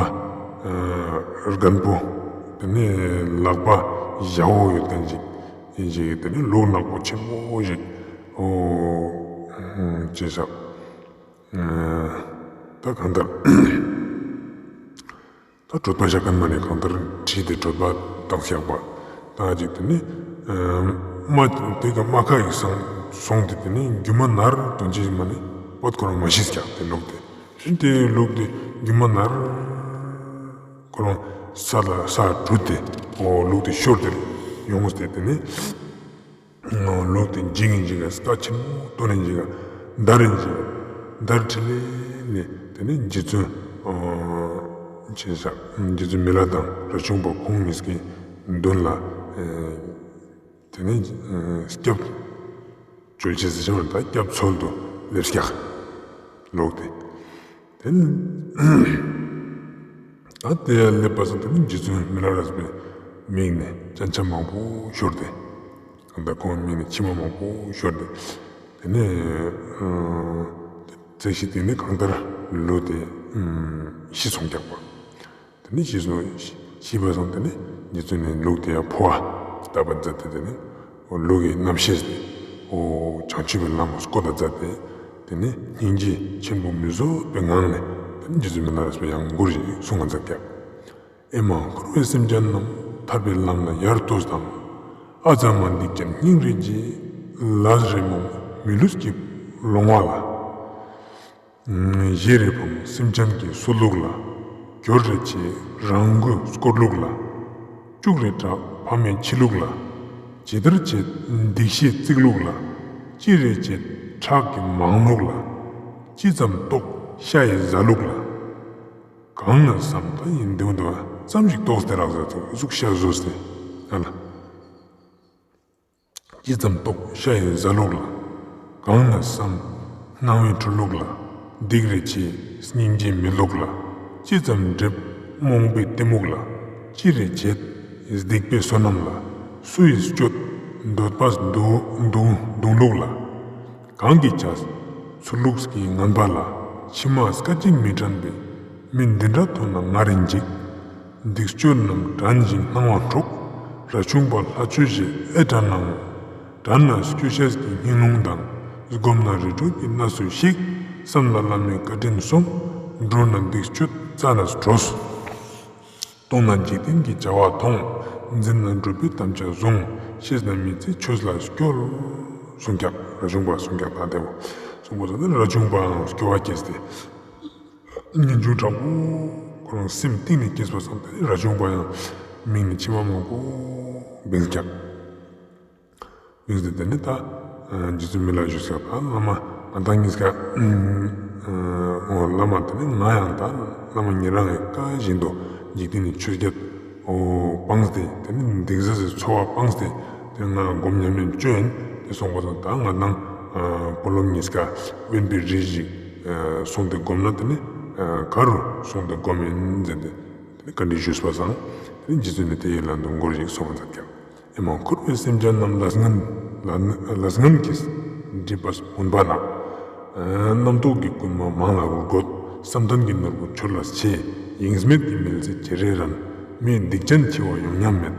རྒན་པོ་དེ་ནས་ལག་པ་ཞྭ་བོ་ཡོད་མཁན་ཅིག་ཡིན་ཅིག་དེ་ནས་ལུག་ནག་པོ་ཆེན་པོ་ཞིག་འོ་ཅེས་ས། ད་གང་ལྟར་ད་གྲོད་པ་ཞག་ཁན་མ་ནེ་གང་ལྟར་བྲིས་ཏེ་གྲོད་པ་བཏང་བཞག་པ་ད་ཅིག་དེ་ནི་མ་དེ་ག་མ་ཁ་ཡིག་སང་སོང་སྟེ་དེ་ནི་རྒྱུ་མ་ནར་དོན་ཅི་མ་ནེ་པད་ཁོ་རང་མ་ཤི་སྐྱག་དེ་ལུག་དེ་ཤི་དེ་ལུག་དེ་རྒྱུ་མ་ནར་ཁོ་རང་ས་ལ་ས་དྲུད་དེ་འོ་ལུག་དེ་ཤོར་ཏེ་ཡོང་སྟེ་དེ་ནི། ལུག་དེ་འཇིག་གིན་འཇིག་ག་སྐད་ཆེན་མོ་བཏོན་ནེ་འཇིག་ག་འདར་རིན་འཇིག་ག་འདར་ཁྲི་ལེ་ནེ་དེ་ནེ་རྗེ་བཙུན་ཅི་ས་རྗེ་བཙུན་མི་ལ་དང་རས་ཆུང་པ་ཁོང་གཉིས་ཀྱི་མདུན་ལ་དེ་ནེ་སྐྱབས་བཅོལ་ཅེས་ཟེར་ཞིང་ད་སྐྱབས་འཚོལ་དུ་སླེབས་སྐྱག་ལུག་དེ། དེ་ནི་ད་དེ་སླེབས་པ་སང་དེ་ནི་རྗེ་བཙུན་མི་ལ་རས་པའི་མིག་ནེ་སྤྱན་ཆབ་མང་པོ་ཤོར་ཏེ། ད་ཁོང་མིག་ནེ་མཆི་མ་མང་པོ་ཤོར་ཏེ། དེ་ནེ་ཚེ་ཤི་དེ་ནི་གང་ལྟར་ལུག་དེ་ཤི་སོང་སྐྱག་པ། དེ་ནི་ཤི་སོང་ཤི་པ་སང་དེ་ནི་རྗེ་བཙུན་ནི་ལུག་དེ་ཡ་འཕོ་བ་བཏབ་པ་མཛད་དེ་དེ་ནི་ལུག་གི་རྣམ་ཤེས་དེ་འོ་བྱང་ཆུབ་པའི་ལམ་ལ་བཀོད་ད་མཛད་དེ། དེ་ནས་སྙིང་རྗེ་ཆེན་པོ་མི་བཟོད་པའི་ངང་ནས་དེ་ནས་རྗེ་བཙུན་མི་ལ་རས་པའི་ཡང་མགུར་ཞིག་གསུང་ང་མཛད་ཀྱག། ཨེ་མ་འཁོར་བའི་སེམས་ཅན་རྣམས། ཐར་པའི་ལམ་ལ་ཡར་ལྟོས་དང་། ཨ་ཙ་མ་སྡིག་ཅན་སྙིང་རེ་རྗེ། ལས་རེ་རྨོངས་མི་ལུས་ཀྱི་ལོང་བ་ལ། བཞི་རེ་ཕམ་སེམས་ཅན་གྱི་སྲོག་ལུགས་ལ། བརྒྱད་རེ་བྱེད་རང་གི་དཀོར་ལུགས་ལ། བཅུ་རེ་དྲག་ཕ་མའི་ཆོས་ལུགས་ལ། ཇི་ལྟར་བྱེད་སྡིག་བཤགས་བརྩིག་ལུགས་ལ། གཅིག་རེ་བྱེད་ཁྲག་གི་མང་ལུགས་ལ། ཅི་ཙམ་བཏོག་ཤ་ཡི་ཟ་ལུགས་ལ། གང་ན་བསམ་ད་ཡིན་འདུག་འདུག་ཙམ་ཞིག་བཏོག་སྟེ་རག་ཟ་ཚུགས་ཟུག་ཤ་ཟོས་ཏེ་ཨ་ལ། ཅི་ཙམ་བཏོག་ཤ་ཡི་ཟ་ལུགས་ལ། གང་ན་བསམ་སྣང་བའི་འཁྲུལ་ལུགས་ལ། སྡིག་རེ་བྱེད་སྙིང་རྗེ་མེད་ལུགས་ལ། ཅི་ཙམ་འགྲིབ་རྨོངས་པའི་གཏི་མུག་ལ། ཅི་རེ་བྱེད་སྡིག་པའི་བསོད་ནམས་ལ། སུ་ཡིས་སྤྱོད་འདོད་པ་གདུང་གདུང་ལུགས་ལ། གང་གིས་བྱས་ཚུལ་ལུགས་ཀྱི་ངན་པ་ལ། ཕྱི་མ་སྐད་ཅིག་མི་དྲན་པའི་མི་འདི་འདྲ་མཐོང་ན་ང་རེ་འཇིགས། སྡིག་སྤྱོད་རྣམས་དྲན་ཞིང་སྣང་བ་འཁྲུགས། རས་ཆུང་པ་ལྷ་ཆོས་ཞེས་ཨེ་དྲན་ནའང་། དྲན་ན་སྐྱོ་ཤས་ཀྱི་སྙིང་རླུང་དང་། བསྒོམས་ན་རིགས་དྲུག་གི་གནས་སུ་གཤེགས། བསམ་ན་བླ་མའི་བཀའ་དྲིན་སོམས། འགྲོ་ན་སྡིག་སྤྱོད་རྩ་ནས་གྲོལ། གཏོང་ན་འཇིག་རྟེན་གྱི་བྱ་བ་ཐོང་། འཛིན་ན་སྒྲུབ་པའི་དམ་བཅའ་བཟུང་། ཤེས་ན་མི་ཚེ་ཆོས་ལ་སྐྱོལ། གསུང་རྒྱབ། རས་ཆུང་པ་གསུང་རྒྱབ་ད་དེ་བོ་གསུང་པ་ཙམ་ནི་རས་ཆུང་པའང་སྐྱོ་བ་སྐྱེས་ཏེ། ངེས་འབྱུང་དྲག་པོ་ཁོ་རང་སེམས་གཏིང་ནས་སྐྱེས་པ་སང་ད་རས་ཆུང་པ་ཡང་མིང་ནས་མཆི་མ་མང་པོ་བིང་རྒྱབ། བིང་སྟེ་དེ་ནས་ད་རྗེ་བཙུན་མི་ལ་ཞུས་ཀྱག་ད་བླ་མ་ང་དང་གཉིས་ཀ་ཨོ་བླ་མ་དེ་ནས་ང་ཡང་ད་བླ་མ་ཉེ་རང་ངི་བཀའ་བཞིན་དུ་འཇིག་རྟེན་ནི་ཆོས་བརྒྱད་ཨོ་སྤངས་ཏེ་དེ་ནས་སྡིག་ཟས་སི་འཚོ་བ་སྤངས་ཏེ་དེ་ང་སྒོམ་ཉམས་ལེན་བཅོ་ཡིན་དེ་གསུངས་པ་སང་ད་ང་དང་བུ་སློབ་གཉིས་ཀ་དབེན་པའི་རི་ཞིག་སོང་སྟེ་སྒོམ་ན་དེ་ནས་ག་རུ་སོང་སྟེ་སྒོམ་ཡིན་ཟེར་ཏེ་དེ་ནས་བཀའ་འདྲི་ཞུས་པ་སང་དེ་ནས་རྗེ་བཙུན་ནི་དེ་ཡི་ལན་དུ་མགུར་ཞིག་གསུངས་པ་མཛད་ཀྱག་ཨེ་མ་འཁོར་བའི་སེམས་ཅན་རྣམས་ལས་ངན་ལས་ངན་གྱིས་སྒྲིབ་པ་མུན་པ་ནག་རྣམ་རྟོག་གི་རྐུན་མ་མང་ལ་རྒོད། བསམ་གཏན་གྱི་ནོར་བུ་ཆུར་ལས་ཆེ། ཡེངས་མེད་ཀྱི་མེལ་ཙེ་ཇེ་རེ་རན། མིའི་སྡིག་ཅན་འཆི་བ་ཡོང་སྙམ་མེད།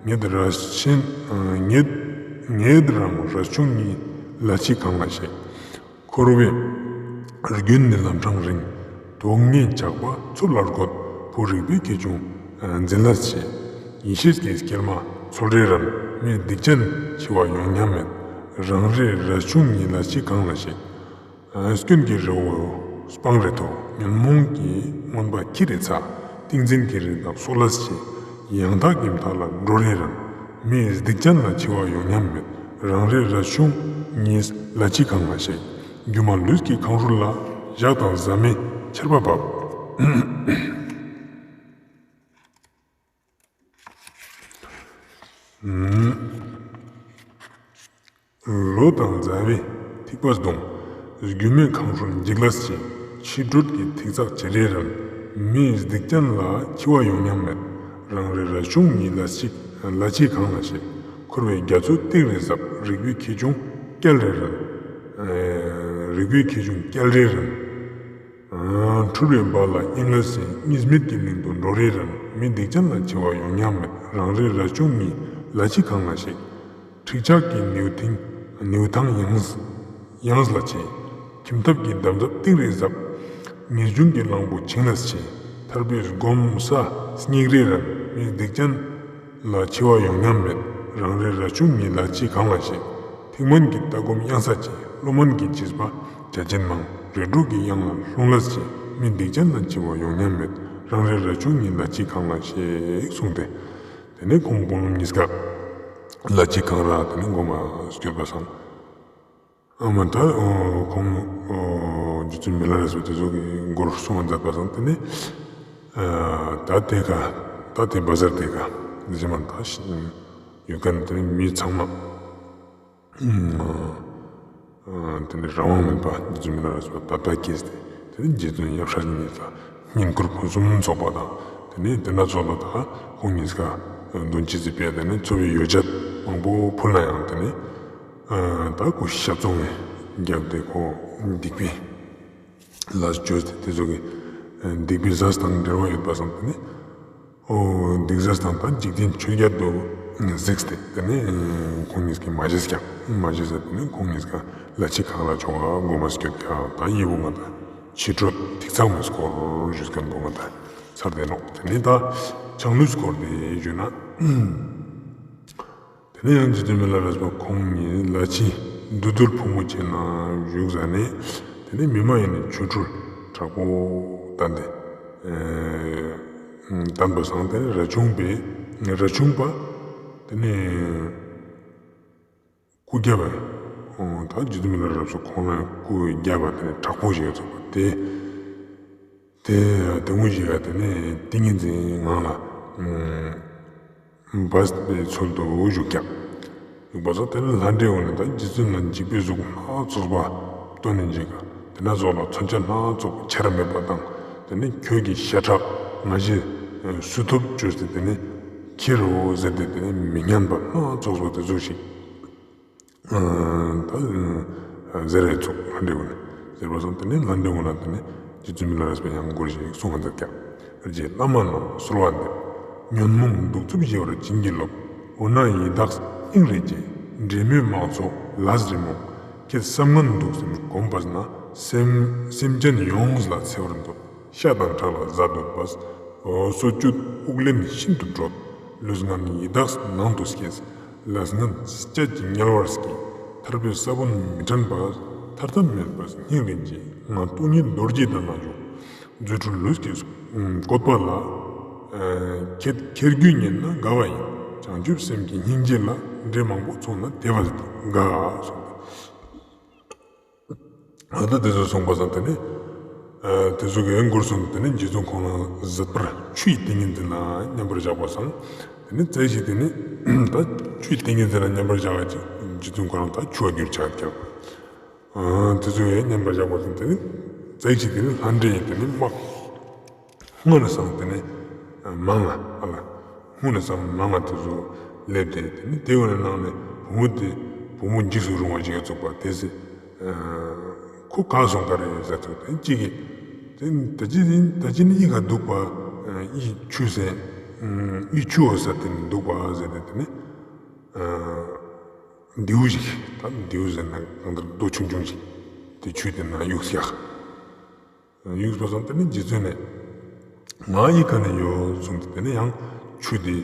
ངེད་ར་ཤན་ངེད་ངེད་རང་རས་ཆུང་གཉིས་ལ་ཕྱི་གང་ལ་གཤེགས། འཁོར་བའི་རྒྱུན་ནི་ལམ་འཕྲང་རིང་། དོགས་ངན་ཇག་པ་འཚུབ་ལ་རྒོད། བུ་རིག་པའི་ཁེ་གྱོང་འཛིན་ལས་ཆེ། ཡེ་ཤེས་ཀྱི་སྐྱེལ་མ་ཚོལ་རེ་རན། མིའི་སྡིག་ཅན་འཆི་བ་ཡོང་སྙམ་མེད། རང་རེ་རས་ཆུང་གཉིས་ལ་ཕྱི་གང་ལ་གཤེགས། སྐྱོན་གྱི་རི་བོ་སྤང་རེ་མཐོ། ཉོན་མོངས་ཀྱི་རྔོན་པ་འཁྱིལ་རེ་ཚ། ཏིང་འཛིན་གྱི་རི་དྭགས་སོགས་ལས་ཆེ། ཡང་དག་གི་མཐའ་ལ་འགྲོ་རེ་རན། མིའི་སྡིག་ཅན་ལ་འཆི་བ་ཡོང་སྙམ་མེད། རང་རེ་རས་ཆུང་གཉིས་ལ་ཕྱི་གང་ལ་གཤེགས། སྒྱུ་མ་ལུས་ཀྱི་ཁང་ཧྲུལ་ལ། ཞག་དང་བཟའ་མི་ཆར་པ་བབས། ལོ་དང་བཟའ་བའི་ཐིགས་པ་གདོང་། སྒྱུ་མའི་ཁང་ཧྲུལ་འཇིག་ལས་ཆེ། ཕྱི་དྲོད་ཀྱི་ཐིགས་ཚགས་ཇེ་རེ་རན། མིའི་སྡིག་ཅན་ལ་འཆི་བ་ཡོང་སྙམ་མེད། རང་རེ་རས་ཆུང་གཉིས་ལ་ཕྱི་ལ་ཕྱི་གང་ལ་གཤེགས། འཁོར་བའི་རྒྱ་མཚོ་ཏིག་རེ་ཟབ། རིག་པའི་ཁེ་གྱོང་བསྐྱལ་རེ་རན། རིག་པའི་ཁེ་གྱོང་བསྐྱལ་རེ་རན། འཁྲུལ་བའི་རྦ་རླབས་གཡེང་ལས་ཆེ། གཉིས་མེད་ཀྱི་གླིང་དུ་འགྲོ་རེ་རན། མིའི་སྡིག་ཅན་ལ་འཆི་བ་ཡོང་སྙམ་མེད། རང་རེ་རས་ཆུང་གཉིས་ལ་ཕྱི་གང་ལ་གཤེགས། འཁྲིག་ཆགས་ཀྱི་ནེའུ་ཐིང་ནེའུ་ཐང་ཡངས་ཡངས་ལ་ཆེ། ཁྱིམ་ཐབ་ཀྱི་འདམ་རྫབ་ཏིག་རེ་ཟབ། ངེས་འབྱུང་གི་གླང་པོ་བྱིང་ལས་ཆེ། ཐར་པའི་སྒོམ་ས་སྙེག་རེ་རན། མིའི་སྡིག་ཅན་ལ་འཆི་བ་ཡོང་སྙམ་མེད། རང་རེ་རས་ཆུང་གཉིས་ལ་ཕྱི་གང་ལ་གཤེགས། ཐེག་དམན་གྱི་ལྟ་སྒོམ་གཡེང་ས་ཆེ། བློ་དམན་གྱི་བྱིས་པ་བྱ་ཅན་མང་། རིགས་དྲུག་གི་གཡང་ལ་ལྷུང་ལས་ཆེ། མིའི་སྡིག་ཅན་ལ་འཆི་བ་ཡོང་སྙམ་མེད། རང་རེ་རས་ཆུང་གཉིས་ལ་ཕྱི་གང་ལ་གཤེགས་གསུངས་ཏེ། དེ་ནས་ཁོང་དཔོན་སློབ་གཉིས་ཀ་ལ་ཕྱི་གང་ར་དེ་ནས་སྒོམ་པ་སྐྱོད་པ་སང་། ཨ་མ་ད་ཁོང་རྗེ་བཙུན་མི་ལ་རས་པ་དེ་ཚོ་གི་མགུར་གསུང་བ་མཛད་པ་སང་དེ་ནས་ད་དེ་ཀ་ད་དེ་བ་ཟར་དེ་ཀ་དེ་ཞིག་མ་ད་ཡོད་མཁན་དེ་ནས་མི་ཚང་མ། དེ་ནས་རང་དབང་མེད་པ་རྗེ་བཙུན་མི་ལ་རས་པ་དད་པ་སྐྱེས་ཏེ་དེ་ནས་རྗེ་བཙུན་ཡབ་སྲས་གཉིས་ལ་བསྙེན་བཀུར་ཕུན་སུམ་ཚོགས་པ་དང་དེ་ནས་དེ་ན་ཚོགས་ལ་ད་ཁོང་གཉིས་ཀ་མདུན་ཅི་ཙི་པས་དེ་ནས་འཚོ་བའི་ཡོ་བྱད་མང་པོ་ཕུལ་ན་ཡང་དེ་ནས་ད་ཁོ་ཞབས་བཙོང་བའི་རྒྱབ་དེ་ཁོ་སྡིག་པའི་ལས་བཅོས་ཏེ་དེ་ཚོ་གི་སྡིག་པའི་ཟས་དང་འབྲེལ་བ་ཡོད་པ་སང་དེ་ནས། ཨོ་སྡིག་ཟས་དང་ད་འཇིག་རྟེན་ཆོས་བརྒྱད་དུ་གཟིགས་ཏེ་དེ་ནས་ཁོང་གཉིས་ཀྱིས་མ་བཞེས་ཀྱག་མ་བཞེས་ཟེར་དེ་ནས་ཁོང་གཉིས་ཀ་ལ་ཕྱི་གང་ལ་ཆོག་ལ་སྒོམ་པ་སྐྱོད་ཀྱག་ད་ཡི་བོ་ང་ད་ཕྱི་དྲོད་ཐིག་ཚགས་མེད་སྐོར་ཞུས་མཁན་བོ་ང་ད་ཚར་དེ་ནོག་དེ་ནས་ད་ཆང་ལུད་སྐོར་དེ་ཞུས་ན། དེ་ནས་ཡང་རྗེ་བཙུན་མི་ལ་རས་པ་ཁོང་གཉིས་ལ་ཕྱི་བདུད་འདུལ་ཕོ་མོ་ཆེན་ན་བཞུགས་ཟ་ནས་ དེ་ནས་མི་མ་ཡིན་ནི་ཆོ་འཕྲུལ་དྲག་པོ་བསྟན་ཏེ། ཨེ་བསྟན་པ་སང་དེ་ནས་རས་ཆུང་པས་རས་ཆུང་པ་དེ་ནས་སྐུ་རྒྱབ་པ། ད་རྗེ་བཙུན་མི་ལ་རས་པ་ཁོང་ལ་སྐུ་རྒྱབ་པ་དེ་ནས་དྲག་པོ་ཞིག་ཡོད་ཚོགས་པ་དེ། དེ་དེ་ངུ་ཞིག་ག་དེ་ནས་ཏིང་ངེ་འཛིན་ངང་ལ་འབད་པའི་ཚུལ་དུ་བཞུགས་ཀྱག། བཞུགས་པ་སང་དེ་ནས་ལྷ་འདྲེ་འོ་ནི་ད་རྗེ་བཙུན་ལ་འཇིགས་པའི་གཟུགས་སྣ་ཚོགས་པ་སྟོན་ནས་འཇིགས་ག། དེ་ན་ཚོགས་ལ་མཚོན་ཆ་སྣ་ཚོགས་པ་ཆེར་མེད་པ་དང་། དེ་ནས་ཁྱོད་ཀྱི་ཤ་ཁྲག་ང་ཞའི་སུ་ཐུབ་བཅོས་ཏེ་དེ་ནས་ཁྱེར་རོ་ཟེར་ཏེ་དེ་ནས་མི་སྙན་པ་སྣ་ཚོགས་པ་དེ་ཚོ་ཞིག་ད་ཟེར་རེ་ཚོགས་ལྷ་འདྲེ་འོ་ནི་ཟེར་བ་སང་དེ་ནས་ལྷ་འདྲེ་འོ་ན་དེ་ནས་རྗེ་བཙུན་མི་ལ་རས་པས་ཡང་མགུར་ཞིག་གསུང་བ་མཛད་ཀྱག། རྗེ་བླ་མ་ལ་གསོལ་བ་འདེབས། ཉོན་མོངས་གདུག་རྩུབ་ཞི་བར་བྱིན་གྱིས་རློབས། འོ་ན་ཡི་དྭགས་སྙིང་རེ་རྗེ། འདྲེ་མོའི་དམག་ཚོགས་ལས་རིམ་མོ། ཁྱེད་བསམ་ངན་གདུག་སེམས་གོམས་པ་ན། སེམས་སེམས་ཅན་ཡོངས་ལ་འཚེ་བར་འདོད། ཤ་དང་ཁྲག་ལ་བཟའ་འདོད་པ། སོ་བཅུད་དབུགས་ལེན་ཤིན་ཏུ་དྲོད། ལུས་ངན་ཡི་དྭགས་ནང་དུ་སྐྱེས། ལས་ངན་ལྕགས་ཀྱིས་དམྱལ་བར་སྐྱེས། ཐར་པའི་ས་བོན་མི་དྲན་པ། ཐར་ཐབས་མེད་པ་སྙིང་རེ་རྗེ། ང་སྟོང་ཉིད་རྡོ་རྗེ་གདན་ན་བཞུགས། རྫུ་འཕྲུལ་ལུས་ཀྱི་བཀོད་པ་ལ། ཁྱེད་ཁྱེར་རྒྱུ་ཉན་ན་དགའ་བ་ཡིན། བྱང་ཆུབ་སེམས་ཀྱི་སྙིང་རྗེ་ལ། འདྲེ་མང་པོ་ཚོགས་ན་དེ་བ་དགའ་གསུངས། ད་ལྟ་དེ་ཚོ་གསུངས་པ་སང་དེ་ནས་དེ་ཚོ་གི་མགུར་གསུངས་དེ་ནས་རྗེ་བཙུན་ཁོང་ལ་ཟད་པར་ཆུ་ཡི་ཏིང་ངེ་འཛིན་ལ་མཉམ་པར་བཞག་པ་སང་། དེ་ནས་རྩེ་གཅིག་དེ་ནས་ད་ཆུ་ཡི་ཏིང་ངེ་འཛིན་ལ་མཉམ་པར་བཞག་པ་ཅིག་རྗེ་བཙུན་ཁོ་རང་ད་ཆུ་བ་གྱུར་ཆགས་ཀྱག། དེ་ཚོ་ཡང་མཉམ་པར་བཞག་པ་སང་དེ་ནས་རྩེ་གཅིག་དེ་ནས་ལྷ་འདྲེ་ཡི་དེ་ནས་དམག་སྔོན་ལ་སང་དེ་ནས་མང་ང་ཨ་ལ་སྔོན་ལ་སང་མང་ང་དེ་ཚོ་སླེབས་ཏེ་དེ་ནས་དེ་བོ་ནས་ནང་ནས་བུ་མོ་དེ་བུ་མོ་འཇིགས་སུ་རུང་བ་ཞིག་ཚུགས་པ་དེ་སི་ཁོ་ག་སོང་ག་རེ་ཡོད་ཟེར་ཚུགས་དེ་གཅིག་གིས་དེ་ད་ཅི་ད་ཅི་ནི་ཡི་ག་འདུག་པ་ཡི་ཆུ་ཟེར་ཡི་ཆུ་འོ་ཟེར་དེ་ནི་འདུག་པ་ཟེར་ཏེ་དེ་ནས། མདེའུ་ཞིག་ད་མདེའུ་ཟེར་ན་གང་ལྟར་རྡོ་ཆུང་ཆུང་ཞིག་དེ་ཆུ་དེ་ན་གཡུགས་ཡག། གཡུགས་པ་སང་དེ་ནས་རྗེ་བཙུན་ནས་ང་ཡི་ག་ནས་ཡོད་གསུངས་ཏེ་དེ་ནས་ཡང་ཆུ་དེ་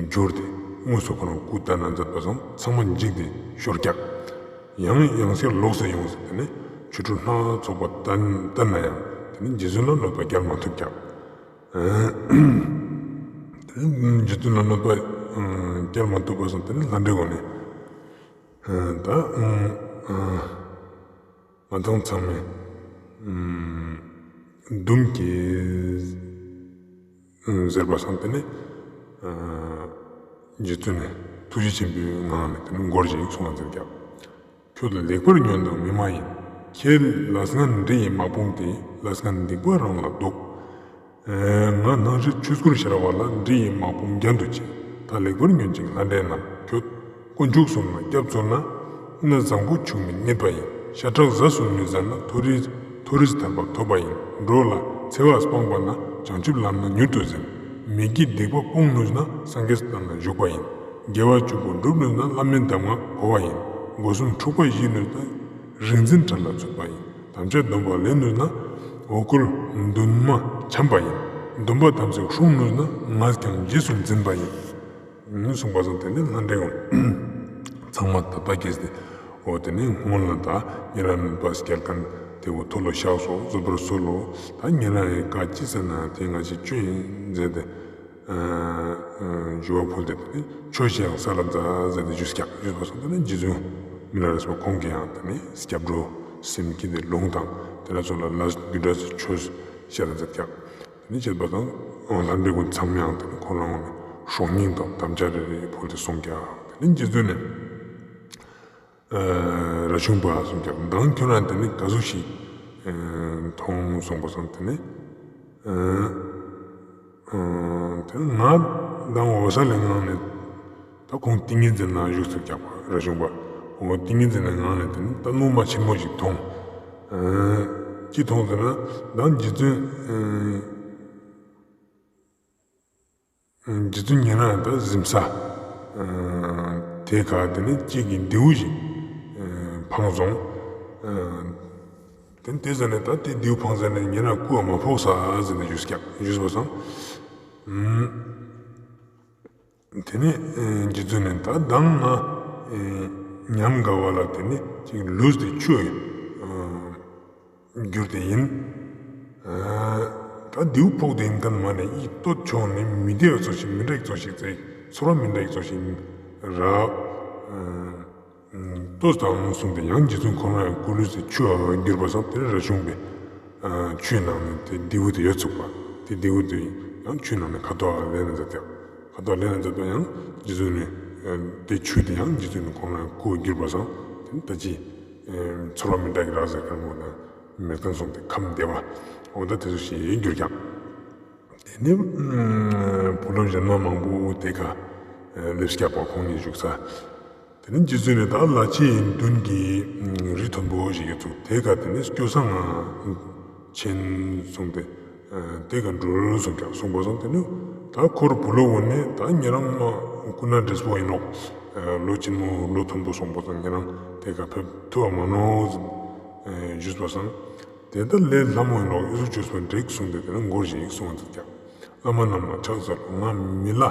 འགྱུར་ཏེ་དངོས་སུ་ཁོ་རང་སྐུ་བལྟ་ན་མཛད་པ་སང་ཚང་མ་འཇིགས་ཏེ་ཤོར་ཀྱག། ཡང་ཡང་སེ་ལོག་སེ་ཡོང་སེ་དེ་ནས་ཆོ་འཕྲུལ་སྣ་ཚོགས་པ་བསྟན་བསྟན་ན་ཡང་དེ་ནས་རྗེ་བཙུན་ལ་གནོད་པ་བསྐྱལ་མ་ཐུབ་ཀྱག། དེ་ནས་རྗེ་བཙུན་ལ་གནོད་པ་བསྐྱལ་མ་ཐུབ་པ་སང་དེ་ནས་ལྷ་འདྲེ་འོ་ནི་ད་ང་དང་ཚང་མས་འདུམ་གྱིས་ཟེར་བ་སང་དེ་ནས་རྗེ་བཙུན་ནས་ཐུགས་རྗེ་ཆེན་པོའི་ངང་ནས་དེ་ནས་མགུར་ཞིག་གསུང་བ་མཛད་ཀྱག། ཁྱོད་ལེགས་པར་ཉོན་དང་མི་མ་ཡིན། ཁྱེད་ལས་ངན་འདྲེ་ཡི་དམག་དཔུང་དེ། ལས་ངན་སྡིག་པ་རང་ལ་ལྡོག། ང་སྣང་ཞིག་ཆོས་སྐུར་ཤར་བ་ལ། འདྲེ་ཡི་དམག་དཔུང་རྒྱན་དུ་བྱས། ད་ལེགས་པར་ཉོན་ཅིག་ལྷ་འདྲེ་རྣམས། ཁྱོད་དཀོན་མཆོག་གསུམ་ལ་སྐྱབས་བཅོལ་ན། གནས་བཟང་པོ་ཕྱུག་མི་རྙེད་པ་ཡིན། ཤ་ཁྲག་ཟ་སུ་ནུས་ཟ་ན། མཐོ་རིས་མཐོ་རིས་ཐར་པ་ཐོབ་པ་ཡིན། འགྲོ་ལ་འཚེ་བ་སྤངས་པ་ན། བྱང་ཆུབ་ལམ་སྣ་མྱུར་དུ་འཛིན། མི་དགེ་སྡིག་པ་སྤོང་ནུས་ན། སངས་རྒྱས་བསྟན་ལ་ཞུགས་པ་ཡིན། དགེ་བ་བཅུ་པོ་སྒྲུབ་ནུས་ན། བླ་མའི་གདམས་ངག་གོ་བ་ཡིན། སྒོ་གསུམ་འཁྲུག་པ་ཞི་ནུས་ན། རིག་འཛིན་གྲལ་ལ་ཚུད་པ་ཡིན། དམ་བཅའ་སྡོམ་པ་ལེན་ནུས་ན། འོ་སྐོལ་འདུན་མ་འཆམ་པ་ཡིན། སྡོམ་པ་དམ་ཚིག་སྲུང་ནུས་ན། ངས་ཀྱང་རྗེས་སུ་འཛིན་པ་ཡིན། གསུངས་པ་སང་དེ་ནས་ལྷ་འདྲེ་འོ་ཚང་མ་དད་པ་སྐྱེས་ཏེ། འོ་དེ་ནས་སྔོན་ལ་ད་ཉེ་རང་གནོད་པ་བསྐྱལ་མཁན་དེ་འོ་ཐོ་ལོ་བཤགས་སོ་བཟོད་པར་གསོལ་ལོ། ད་ཉེ་རང་ཡི་བཀའ་ཅི་ཟེར་ན་དེ་ང་ཞིག་ཆོས་ཡིན་ཟེར་ཏེ། ཞུ་བ་ཕུལ་ཏེ་དེ་ནས་ཆོས་ཤིག་ཡང་སལ་ལ་མཛད་ཟེར་ཏེ་ཞུས་ཀྱག། ཞུས་པ་སང་དེ་ནས་རྗེ་བཙུན་མི་ལ་རས་པ་ཁོང་གིས་ཡང་དེ་ནས་སྐྱབས་འགྲོ་སེམས་བསྐྱེད་དེ་ལུང་དང་དེ་ལ་སོགས་ལ་ལས་རྒྱུ་འབྲས་ཆོས་བཤད་ལ་མཛད་ཀྱག། དེ་ནས་བྱེད་པ་དང་ལྷ་འདྲེ་ཀུན་ཚང་མ་ཡང་དེ་ནས་ཁོ་རང་ངོ་ནས་སྲོག་སྙིང་དང་དམ་བཅའ་རེ་རེ་ཕུལ་ཏེ་སོང་ཀྱག། དེ་ནས་རྗེ་བཙུན་ནས་རས་ཆུང་པ་གསུངས་ཀྱག། མདང་ཁྱོད་རང་དེ་ནས་ག་ཟུག་ཞིག་མཐོང་གསུངས་པ་སང་དེ་ནས་དེ་ནས་ང་མདང་འོ་ས་ལས་ངང་ནས་ད་ཁོང་ཏིང་ངེ་འཛིན་ནང་བཞུགས་ཚུལ་ཀྱག་པ་རས་ཆུང་པ། འོ་ཏིང་ངེ་འཛིན་ནང་ངང་ནས་དེ་ནས་ད་སྣང་བ་ཆེན་མོ་ཞིག་མཐོང་། ཅི་མཐོང་ཟེར་ན་མདང་རྗེ་བཙུན་རྗེ་བཙུན་ཉེ་རང་ད་གཟིམ་ས་དེ་ག་དེ་ནས་གཅིག་གི་མདེའུ་ཞིག་འཕངས་སོང་། དེ་དེ་ཟ་ནས་ད་དེ་མདེའུ་འཕངས་ཟ་ནས་ཉེ་རང་སྐུ་མ་ཕོག་ས་ཟེར་ནས་ཞུས་ཀྱག། ཞུས་པ་སང་། དེ་ནས་རྗེ་བཙུན་ནས་ད་མདང་ང་ཉམས་དགའ་བ་ལ་དེ་ནས་ཅིག་ལུས་དེ་ཆུ་ གྱུར་ཏེ་ཡིན། ད་རྡེའུ་ཕོག་སྟེ་ཡིན་མཁན་མ་ནེ་ཡིད་གཏོད་ཆོག་ནི་མི་བདེ་བ་ཙོགས་ཤིག་མི་འདྲ་ཙོགས་ཤིག་ཚེ་ཚོར་བ་མི་འདྲ་ཙོགས་ཤིག་རག་ཏོ་དང་གསུངས་ཏེ་ཡང་རྗེ་བཙུན་ཁོ་རང་ཡང་སྐུ་ལུས་སི་ཆུ་གྱུར་པ་སང་དེ་ར་ཆུང་པའི་ཆུའི་ནང་ནེ་དེ་རྡེའུ་དེ་ཡོད་ཚུགས་པ་དེ་རྡེའུ་དེ་ཡང་ཆུའི་ནང་ནེ་ཁ་དོག་ལེན་ན་མཛད་དེ་ཁ་དོག་ལེན་ན་མཛད་པ་ཡང་རྗེ་བཙུན་ནི་དེ་ཆུ་དེ་ཡང་རྗེ་བཙུན་ནི་ཁོ་རང་ཡང་སྐུ་གྱུར་པ་སང་དེ་ད་ཅི་ཚོར་བ་མི་འདྲ་གི་རག་ཟེར་མཁན་མོ་དང་མེད་མཁན་སོང་སྟེ་ཁམས་བདེ་བ་འོ་ད་དེ་ཚོ་ཞིག་གྱུར་ཀྱང་། དེ་ནས་བུ་སློབ་གཞན་མ་མང་པོ་དེ་ཀ་སླེབས་སྐྱག་པ་ཁོང་གཉིས་བཞུགས་ས། དེ་ནས་རྗེ་བཙུན་ནི་ད་ལ་ཕྱི་མདུན་གྱི་རི་མཐོན་པོ་ཞིག་ཡོད་ཚུགས་དེ་ཀ་དེ་ནས་སྐྱོ་སངས་ཆེན་གསུངས་ཏེ། དེ་ཀ་འགྲུལ་གསུངས་ཀྱང་གསུངས་པ་སང་དེ་ནས་ད་ཁོར་བུ་སློབ་འོ་ནས་ད་ཉེ་རང་མ་སྐུ་ན་བགྲེས་པོ་ཡིན་ནོག་ལོ་ཆེན་མོ་ལོ་མཐོན་པོ་སོང་པ་སང་ཉེ་རང་དེ་ཀ་ཕེབས་ཐུབ་བ་མ་ནོག་ཞུས་པ་སང་། དེ་ལྟར་ལས་སླ་མོ་ཡིན་ནོག་ཡུལ་ཅོས་པ་འགྲིག་གསུངས་ཏེ་དེ་ནས་མགོ་བཞེས་གསུངས་ཏེ་ཀྱང་། བླ་མ་རྣམས་ལ་ཕྱག་འཚལ་ལོ། ང་མི་ལ་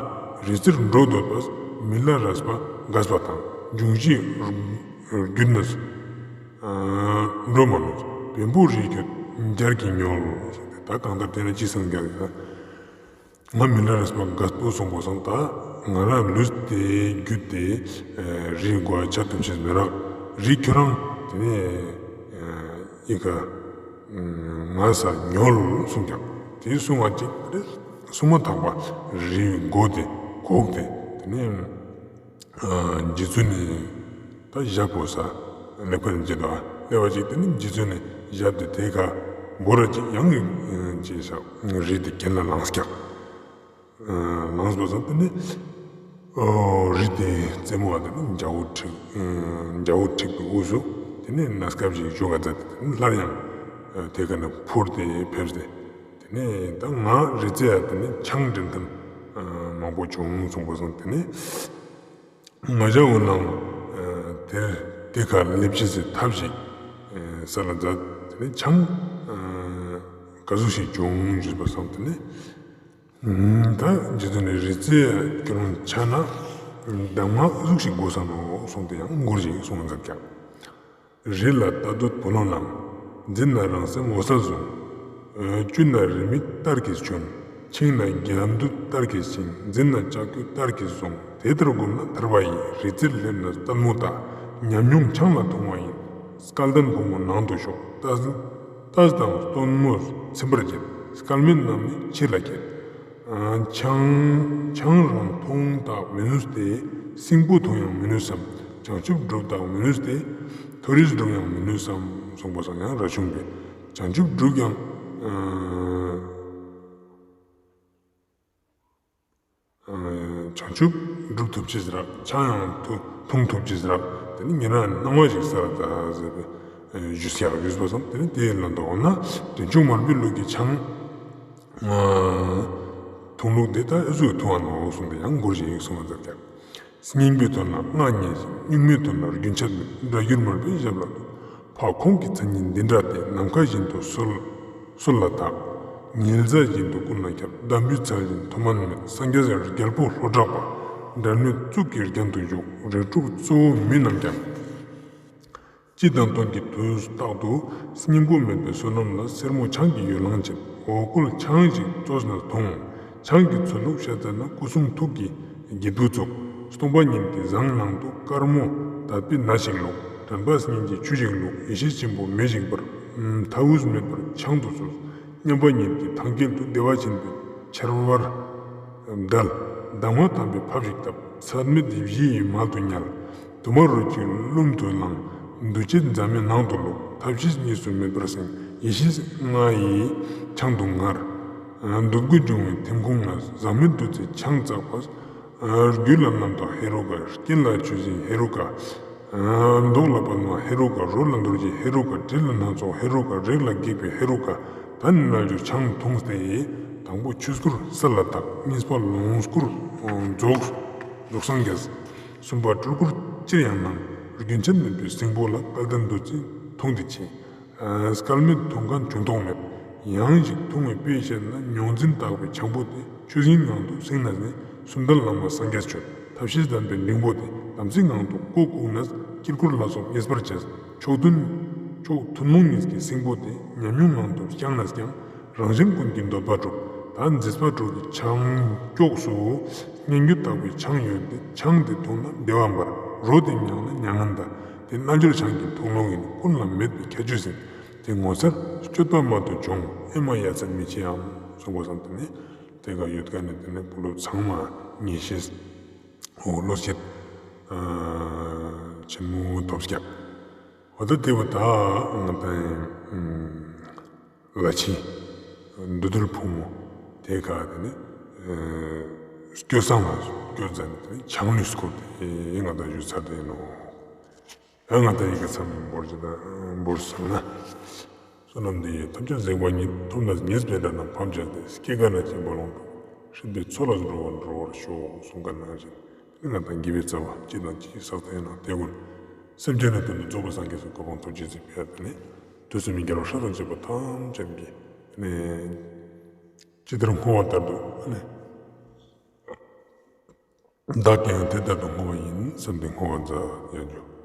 རི་རྩེར་འགྲོ་འདོད་པས། མི་ལ་རས་པ་འགས་པ་དང་། འབྱུང་བཞི་བརྒྱུད་ནས་འགྲོ་མ་ནུས། བེམ་པོ་རིའི་ཁྱོད་འབྱར་གྱིས་ཉོལ། ད་གང་ལྟར་དེ་ན་ཅི་སངས་རྒྱས་ཀྱིས་ང་མི་ལ་རས་པ་འགས་པ་གསུངས་པ་སང་ད་ང་རང་ལུས་དེ་བརྒྱུད་དེ་རིའི་མགོ་ཆ་ཐུབ་ཅེས་མི་རག་རི་ཁྱོད་རང་དེ་ནས་ཨི་ཀ་ང་ས་ཉོལ་གསུངས་ཀྱང་དེ་གསུང་བ་ཅིག་རེ་གསུང་མ་ཐག་པ་རིའི་མགོ་དེ་གོག་སྟེ་དེ་ནས་རྗེ་བཙུན་ནི་ད་ཞབས་པོ་ས་སླེབས་ཁན་ཅིག་དང་སླེབས་པ་ཅིག་དེ་ནི་རྗེ་བཙུན་ནི་ཞབས་དེ་དེ་ཀ་འབོར་ར་ཅིག་ཡང་ཅིག་ས་རི་དེ་གྱེན་ལ་ལངས་ཀྱང་། ལངས་པ་སང་དེ་ནི་རི་དེ་རྩེ་མོ་བ་དེ་ནི་འཇའ་འོད་འཁྲིགས་འཇའ་འོད་འཁྲིགས་པའི་དབུས་སུ་དེ་ནི་གནས་སྐབས་ཤིག་བཞུགས་ག་མཛད་དེ་དེ་ནི་སླར་ཡང་དེ་ཀ་ནས་འཕུར་ཏེ་ཕེབས་ཏེ་དེ་ནི་ད་ང་རི་རྩེ་ཡ་དེ་ནི་ཆང་འདྲེན་མཁན་མང་པོ་བྱུང་གསུངས་པ་སང་དེ་ནི་ང་ཞ་འོ་ནང་དེར་དེ་ཀ་སླེབས་ཅེས་སི་ཐབས་ཤིག་ས་ལ་མཛད་དེ་ནི་ཆང་ག་ཟུག་ཞིག་བྱུང་ཞུས་པ་སང་དེ་ནི། ད་རྗེ་བཙུན་ནི་རི་རྩེ་ཁྱོད་རང་ཆ་ན་གདམས་ངག་ཟུག་ཞིག་དགོས་ས་ནོག་གསུངས་ཏེ་ཡང་མགུར་ཞིག་གསུངས་མཛད་ཀྱང་། རི་ལ་ལྟ་འདོད་བུ་སློབ་རྣམས། འཛིན་ན་རང་སེམས་འོད་གསལ་བཟུང་། བཅུད་ན་རིས་མེད་གཏེར་གྱིས་བྱོན། འཆིང་ན་རྒྱ་མདུད་གཏེར་གྱིས་བཅིངས། འཛིན་ན་ལྕགས་ཀྱུ་གཏེར་གྱིས་བཟུང་། དེ་ལྟར་བསྒོམས་ན་ཐར་པ་ཡིན། རི་རྩེར་སླེབས་ན་ལྟད་མོ་ལྟ། ཉམས་མྱོང་ཆང་ལ་མཐོང་བ་ཡིན། སྐལ་ལྡན་ཕོ་མོ་ནང་དུ་ཤོག་ལྟས་དང་སྟོན་མོ་ཚིམ་པར་བྱེད། སྐལ་མེད་རྣམས་ནི་ཕྱི་ལ་ཁྱེར། ཆང་ཆང་རང་འཐུང་དག་མི་ནུས་ཏེ། སྲིན་པོ་འཐུང་ཡང་མི་ནུས་སམ། བྱང་ཆུབ་སྒྲུབ་དག་མི་ནུས་ཏེ། མཐོ་རིས་སྒྲུབ་ཡང་མི་ནུས་སམ་གསུངས་པ་སང་ཡང་ར་ཆུང་པས་བྱང་ཆུབ་སྒྲུབ་ཡང་བྱང་ཆུབ་སྒྲུབ་ཐུབ་ཅེས་རག་ཆང་ཡང་འཐུང་ཐུབ་ཅེས་རག་དེ་ནི་ཉེ་རང་སྣང་བ་ཞིག་གསལ་ལ་ད་ཟེར་བའི་ཞུས་ཡག་ཞུས་པ་སང་དེ་ནི་དེའི་ལན་དུ་འོ་ན་དོན་ཆུང་མར་པའི་ལུགས་ཀྱི་ཆང་འཐུང་ལུགས་དེ་ད་ཨེ་ཟུག་འཐུང་བ་ནོ་གསུངས་ཏེ་ཡང་མགུར་ཞིག་གསུངས་པ་མཛད་ཀྱང་། སྙིང་པོའི་དོན་ལ་མངའ་བརྙེས་ཤིང་། གཉུག་མའི་དོན་ལ་རྒྱུན་ཆད་མེད། སྒྲ་སྒྱུར་མར་པའི་ཞབས་ལ་འདུད། འཕགས་ཁོང་གི་མཚན་ཉིད་འདི་འདྲ་སྟེ། ནམ་མཁའ་བཞིན་དུ་སོལ་སོལ་ལ་དག་ཉི་ཟེར་བཞིན་དུ་ཀུན་ལ་ཁྱབ། འདམ་བུའི་ཚལ་བཞིན་མཐོ་དམན་མེད། སངས་རྒྱས་རྒྱལ་པོ་ལྷོ་བྲག་པ། འབྲལ་མེད་གཙུག་གི་རྒྱན་དུ་བཞུགས། རིགས་དྲུག་གཙོ་བོ་མི་རྣམས་ཀྱང་། སྤྱི་དང་དོན་གྱི་དུས་རྟག་ཏུ། སྙིང་པོ་མེད་པའི་བསོད་ནམས་ལ། སེར་མོ་ཆང་གིས་ཡོ་ལང་བྱེད། འོ་སྐོལ་ཆང་ཞིག་བཙོས་ནས་འཐུང་། ཆང་གི་ཚུལ་ལུགས་བཤད་ཚར་ན། སྐུ་གསུང་ཐུགས་ཀྱི་སྒྱིད་པུ་ཚུགས། སྟོང་པ་ཉིད་ཀྱི་ཟངས་ནང་དུ། དཀར་མོ་དད་པའི་སྣ་ཞིག་བླུགས། དྲན་པ་སྙིང་རྗེའི་ཆུ་ཞིག་བླུགས། ཡེ་ཤེས་ཆེན་པོ་མེ་ཞིག་འབར། མཐའ་དབུས་མེད་པར་ཆང་དུ་བཙོས། མཉམ་པ་ཉིད་ཀྱི་ཐང་དཀྱིལ་དུ། བདེ་བ་ཆེན་པོའི་ཆར་བར་བརྡལ། གདམས་ངག་དམ་པའི་ཕབས་ཤིག་བཏབ། ཚད་མེད་བཞི་ཡི་མལ་དུ་ཉལ། དུ་མ་རོ་གཅིག་རླུང་དུ་བླངས། འདུ་བྱེད་འཛད་མེད་ནང་དུ་བླུགས། ཐབས་ཤེས་གཉིས་སུ་མེད་པར་སེམས། ཡེ་ཤེས་ལྔ་ཡིས་ཆང་དུ་ངར། འདོད་དགུ་འབྱུང་བའི་ཐིམ་ཁུང་ན། ཟག་མེད་བདུད་རྩིས་ཆང་བཙགས་པ། རྒྱུད་ལ་རྣམ་དག་ཧེ་རུ་ཀ། རྐན་ལ་ཆུ་སྲིན་ཧེ་རུ་ཀ། མདོག་ལ་པདྨ་ཧེ་རུ་ཀ། རོ་ལ་རྡོ་རྗེ་ཧེ་རུ་ཀ། དྲི་ལ་སྣ་ཚོགས་ཧེ་རུ་ཀ། རེག་ལ་སྒེག་པའི་ཧེ་རུ་ཀ། ད་ནི་རྣལ་འབྱོར་ཆང་འཐུངས་ཏེ། དང་པོ་ཆོས་སྐུར་གསལ་ལ་དག་གཉིས་པ་ལོངས་སྐུར་རྫོགས་རྫོགས་སངས་རྒྱས། གསུམ་པ་སྤྲུལ་སྐུར་ཅིར་ཡང་སྣང་། རྒྱུན་ཆད་མེད་པའི་སྙིང་པོ་ལ། སྐལ་ལྡན་བདུད་རྩིས་འཐུངས་ཏེ་མཆིས། སྐལ་མེད་འཐུང་མཁན་འབྱུང་ཐོག་མེད། ཡང་ཞིག་འཐུང་བའི་དཔེ་བཤད་ན། མྱོང་འཛིན་དག་པའི་ཆང་པོ་དེ། ཆུ་སྲིན་ངང་དུ་སྲིང་ནས་ནི། གསུམ་ལྡན་ལམ་ལ་སངས་རྒྱས་བྱོན། ཐབས་ཤེས་ལྡན་པའི་འབྲིང་པོ་དེ། དམ་ཚིག་ངང་དུ་ཀོ་བཀུག་ནས། དཀྱིལ་འཁོར་ལ་སོགས་མཉེས་པར་བྱས། ཕྱོགས་མཐུན་ མཆོག་ཐུན་མོང་གཉིས་ཀྱི་སེམས་པོ་དེ། ཉམས་མྱོང་ངང་དུ་བསྐྱངས་ནས་ཀྱང་། རང་གཞན་ཀུན་གྱི་འདོད་པ་གྲུབ། ད་མཛེས་པ་དྲུག་གི་བྱང་ཕྱོགས་སུ་སྙན་བརྒྱུད་ལྟ་བུའི་ཆང་ཡོད་དེ། ཆང་དེ་འཐུང་ན་བདེ་བ་འབར། རོ་དེ་མྱངས་ན་མྱ་ངན་འདའ། དེ་རྣལ་འབྱོར་ཆང་གི་འཐུང་ལོང་ཡིན། ཀུན་ལ་མེད་པའི་ཁྱད་ཆོས་ཟིན། དེ་ངོ་མཚར་སྤྱོད་པ་མ་དུ་འབྱུང་། ཨེ་མ་ཡ་མཚན་མི་ཆེའམ། གསུངས་པ་སང་དེ་ནི་དེ་ག་ཡོད་ཀ་ནི་དེ་ནི་བུ་སློབ་ཚང་མ་ངེས་ཤེས་འོ་བློ་སྐྱེད་ཆེན་མོ་ཐོབ་སྐྱབས། འོ་ད་དེ་བོ་ད་ང་ཏང་ལ་ཆེན་འདུས་རྡུལ་ཕུང་མོ་དེ་ག་དེ་ནི་སྐྱོ་སང་ལ་སྐྱོ་ཟ་ནི་དེ་ནི་ཆང་ལུས་སྐོར་དེ་ང་ཏང་ཞུ་ཚར་དེ་ཡིན་ནོ། ཡང་ང་ཏང་ཡི་གེ་མཚམས་བོར་ཅིག་དང་བོར་སོང་ན། བསོད་ནམས་འདི་ཡིས་ཐམས་ཅད་གཟིགས་པ་ཉིད། ཐོབ་ནས་ཉེས་པའི་དགྲ་རྣམས་ཕམ་བྱས་ཏེ། སྐྱེ་རྒ་ན་འཆིའི་རྦ་ཀློང་འཁྲུགས། སྲིད་པའི་མཚོ་ལས་འགྲོ་བ་སྒྲོལ་བར་ཤོག་གསུངས་ཀ་ནང་བཞིན། དེ་ནི་ང་ཏང་དགེ་བའི་རྩ་བ་སྤྱི་དང་སྤྱིའི་ཕྱག་ལེན་ནང་དེ་ཀུན་སེམས་ཅན་ནི་དོན་དུ་རྫོགས་པའི་སངས་རྒྱས་སུ་གོ་འཕང་ཐོབ་ཅེས་སི་ཕིའ་དེ་ནི་དུས་གསུམ་མི་དགེ་བ་སྲ་དང་བཅས་པ་ཐམས་ཅད་ཀྱི་ནི་ཇི་ལྟར་བསྔོ་བ་ལྟར་དུ་ནི། བདག་གིས་ཡང་དེ་ལྟར་དུ་བསྔོ་བ་ཡིན། བསམས་ཏེ་བསྔོ་བ་མཛད་ཡང་འགྱུར།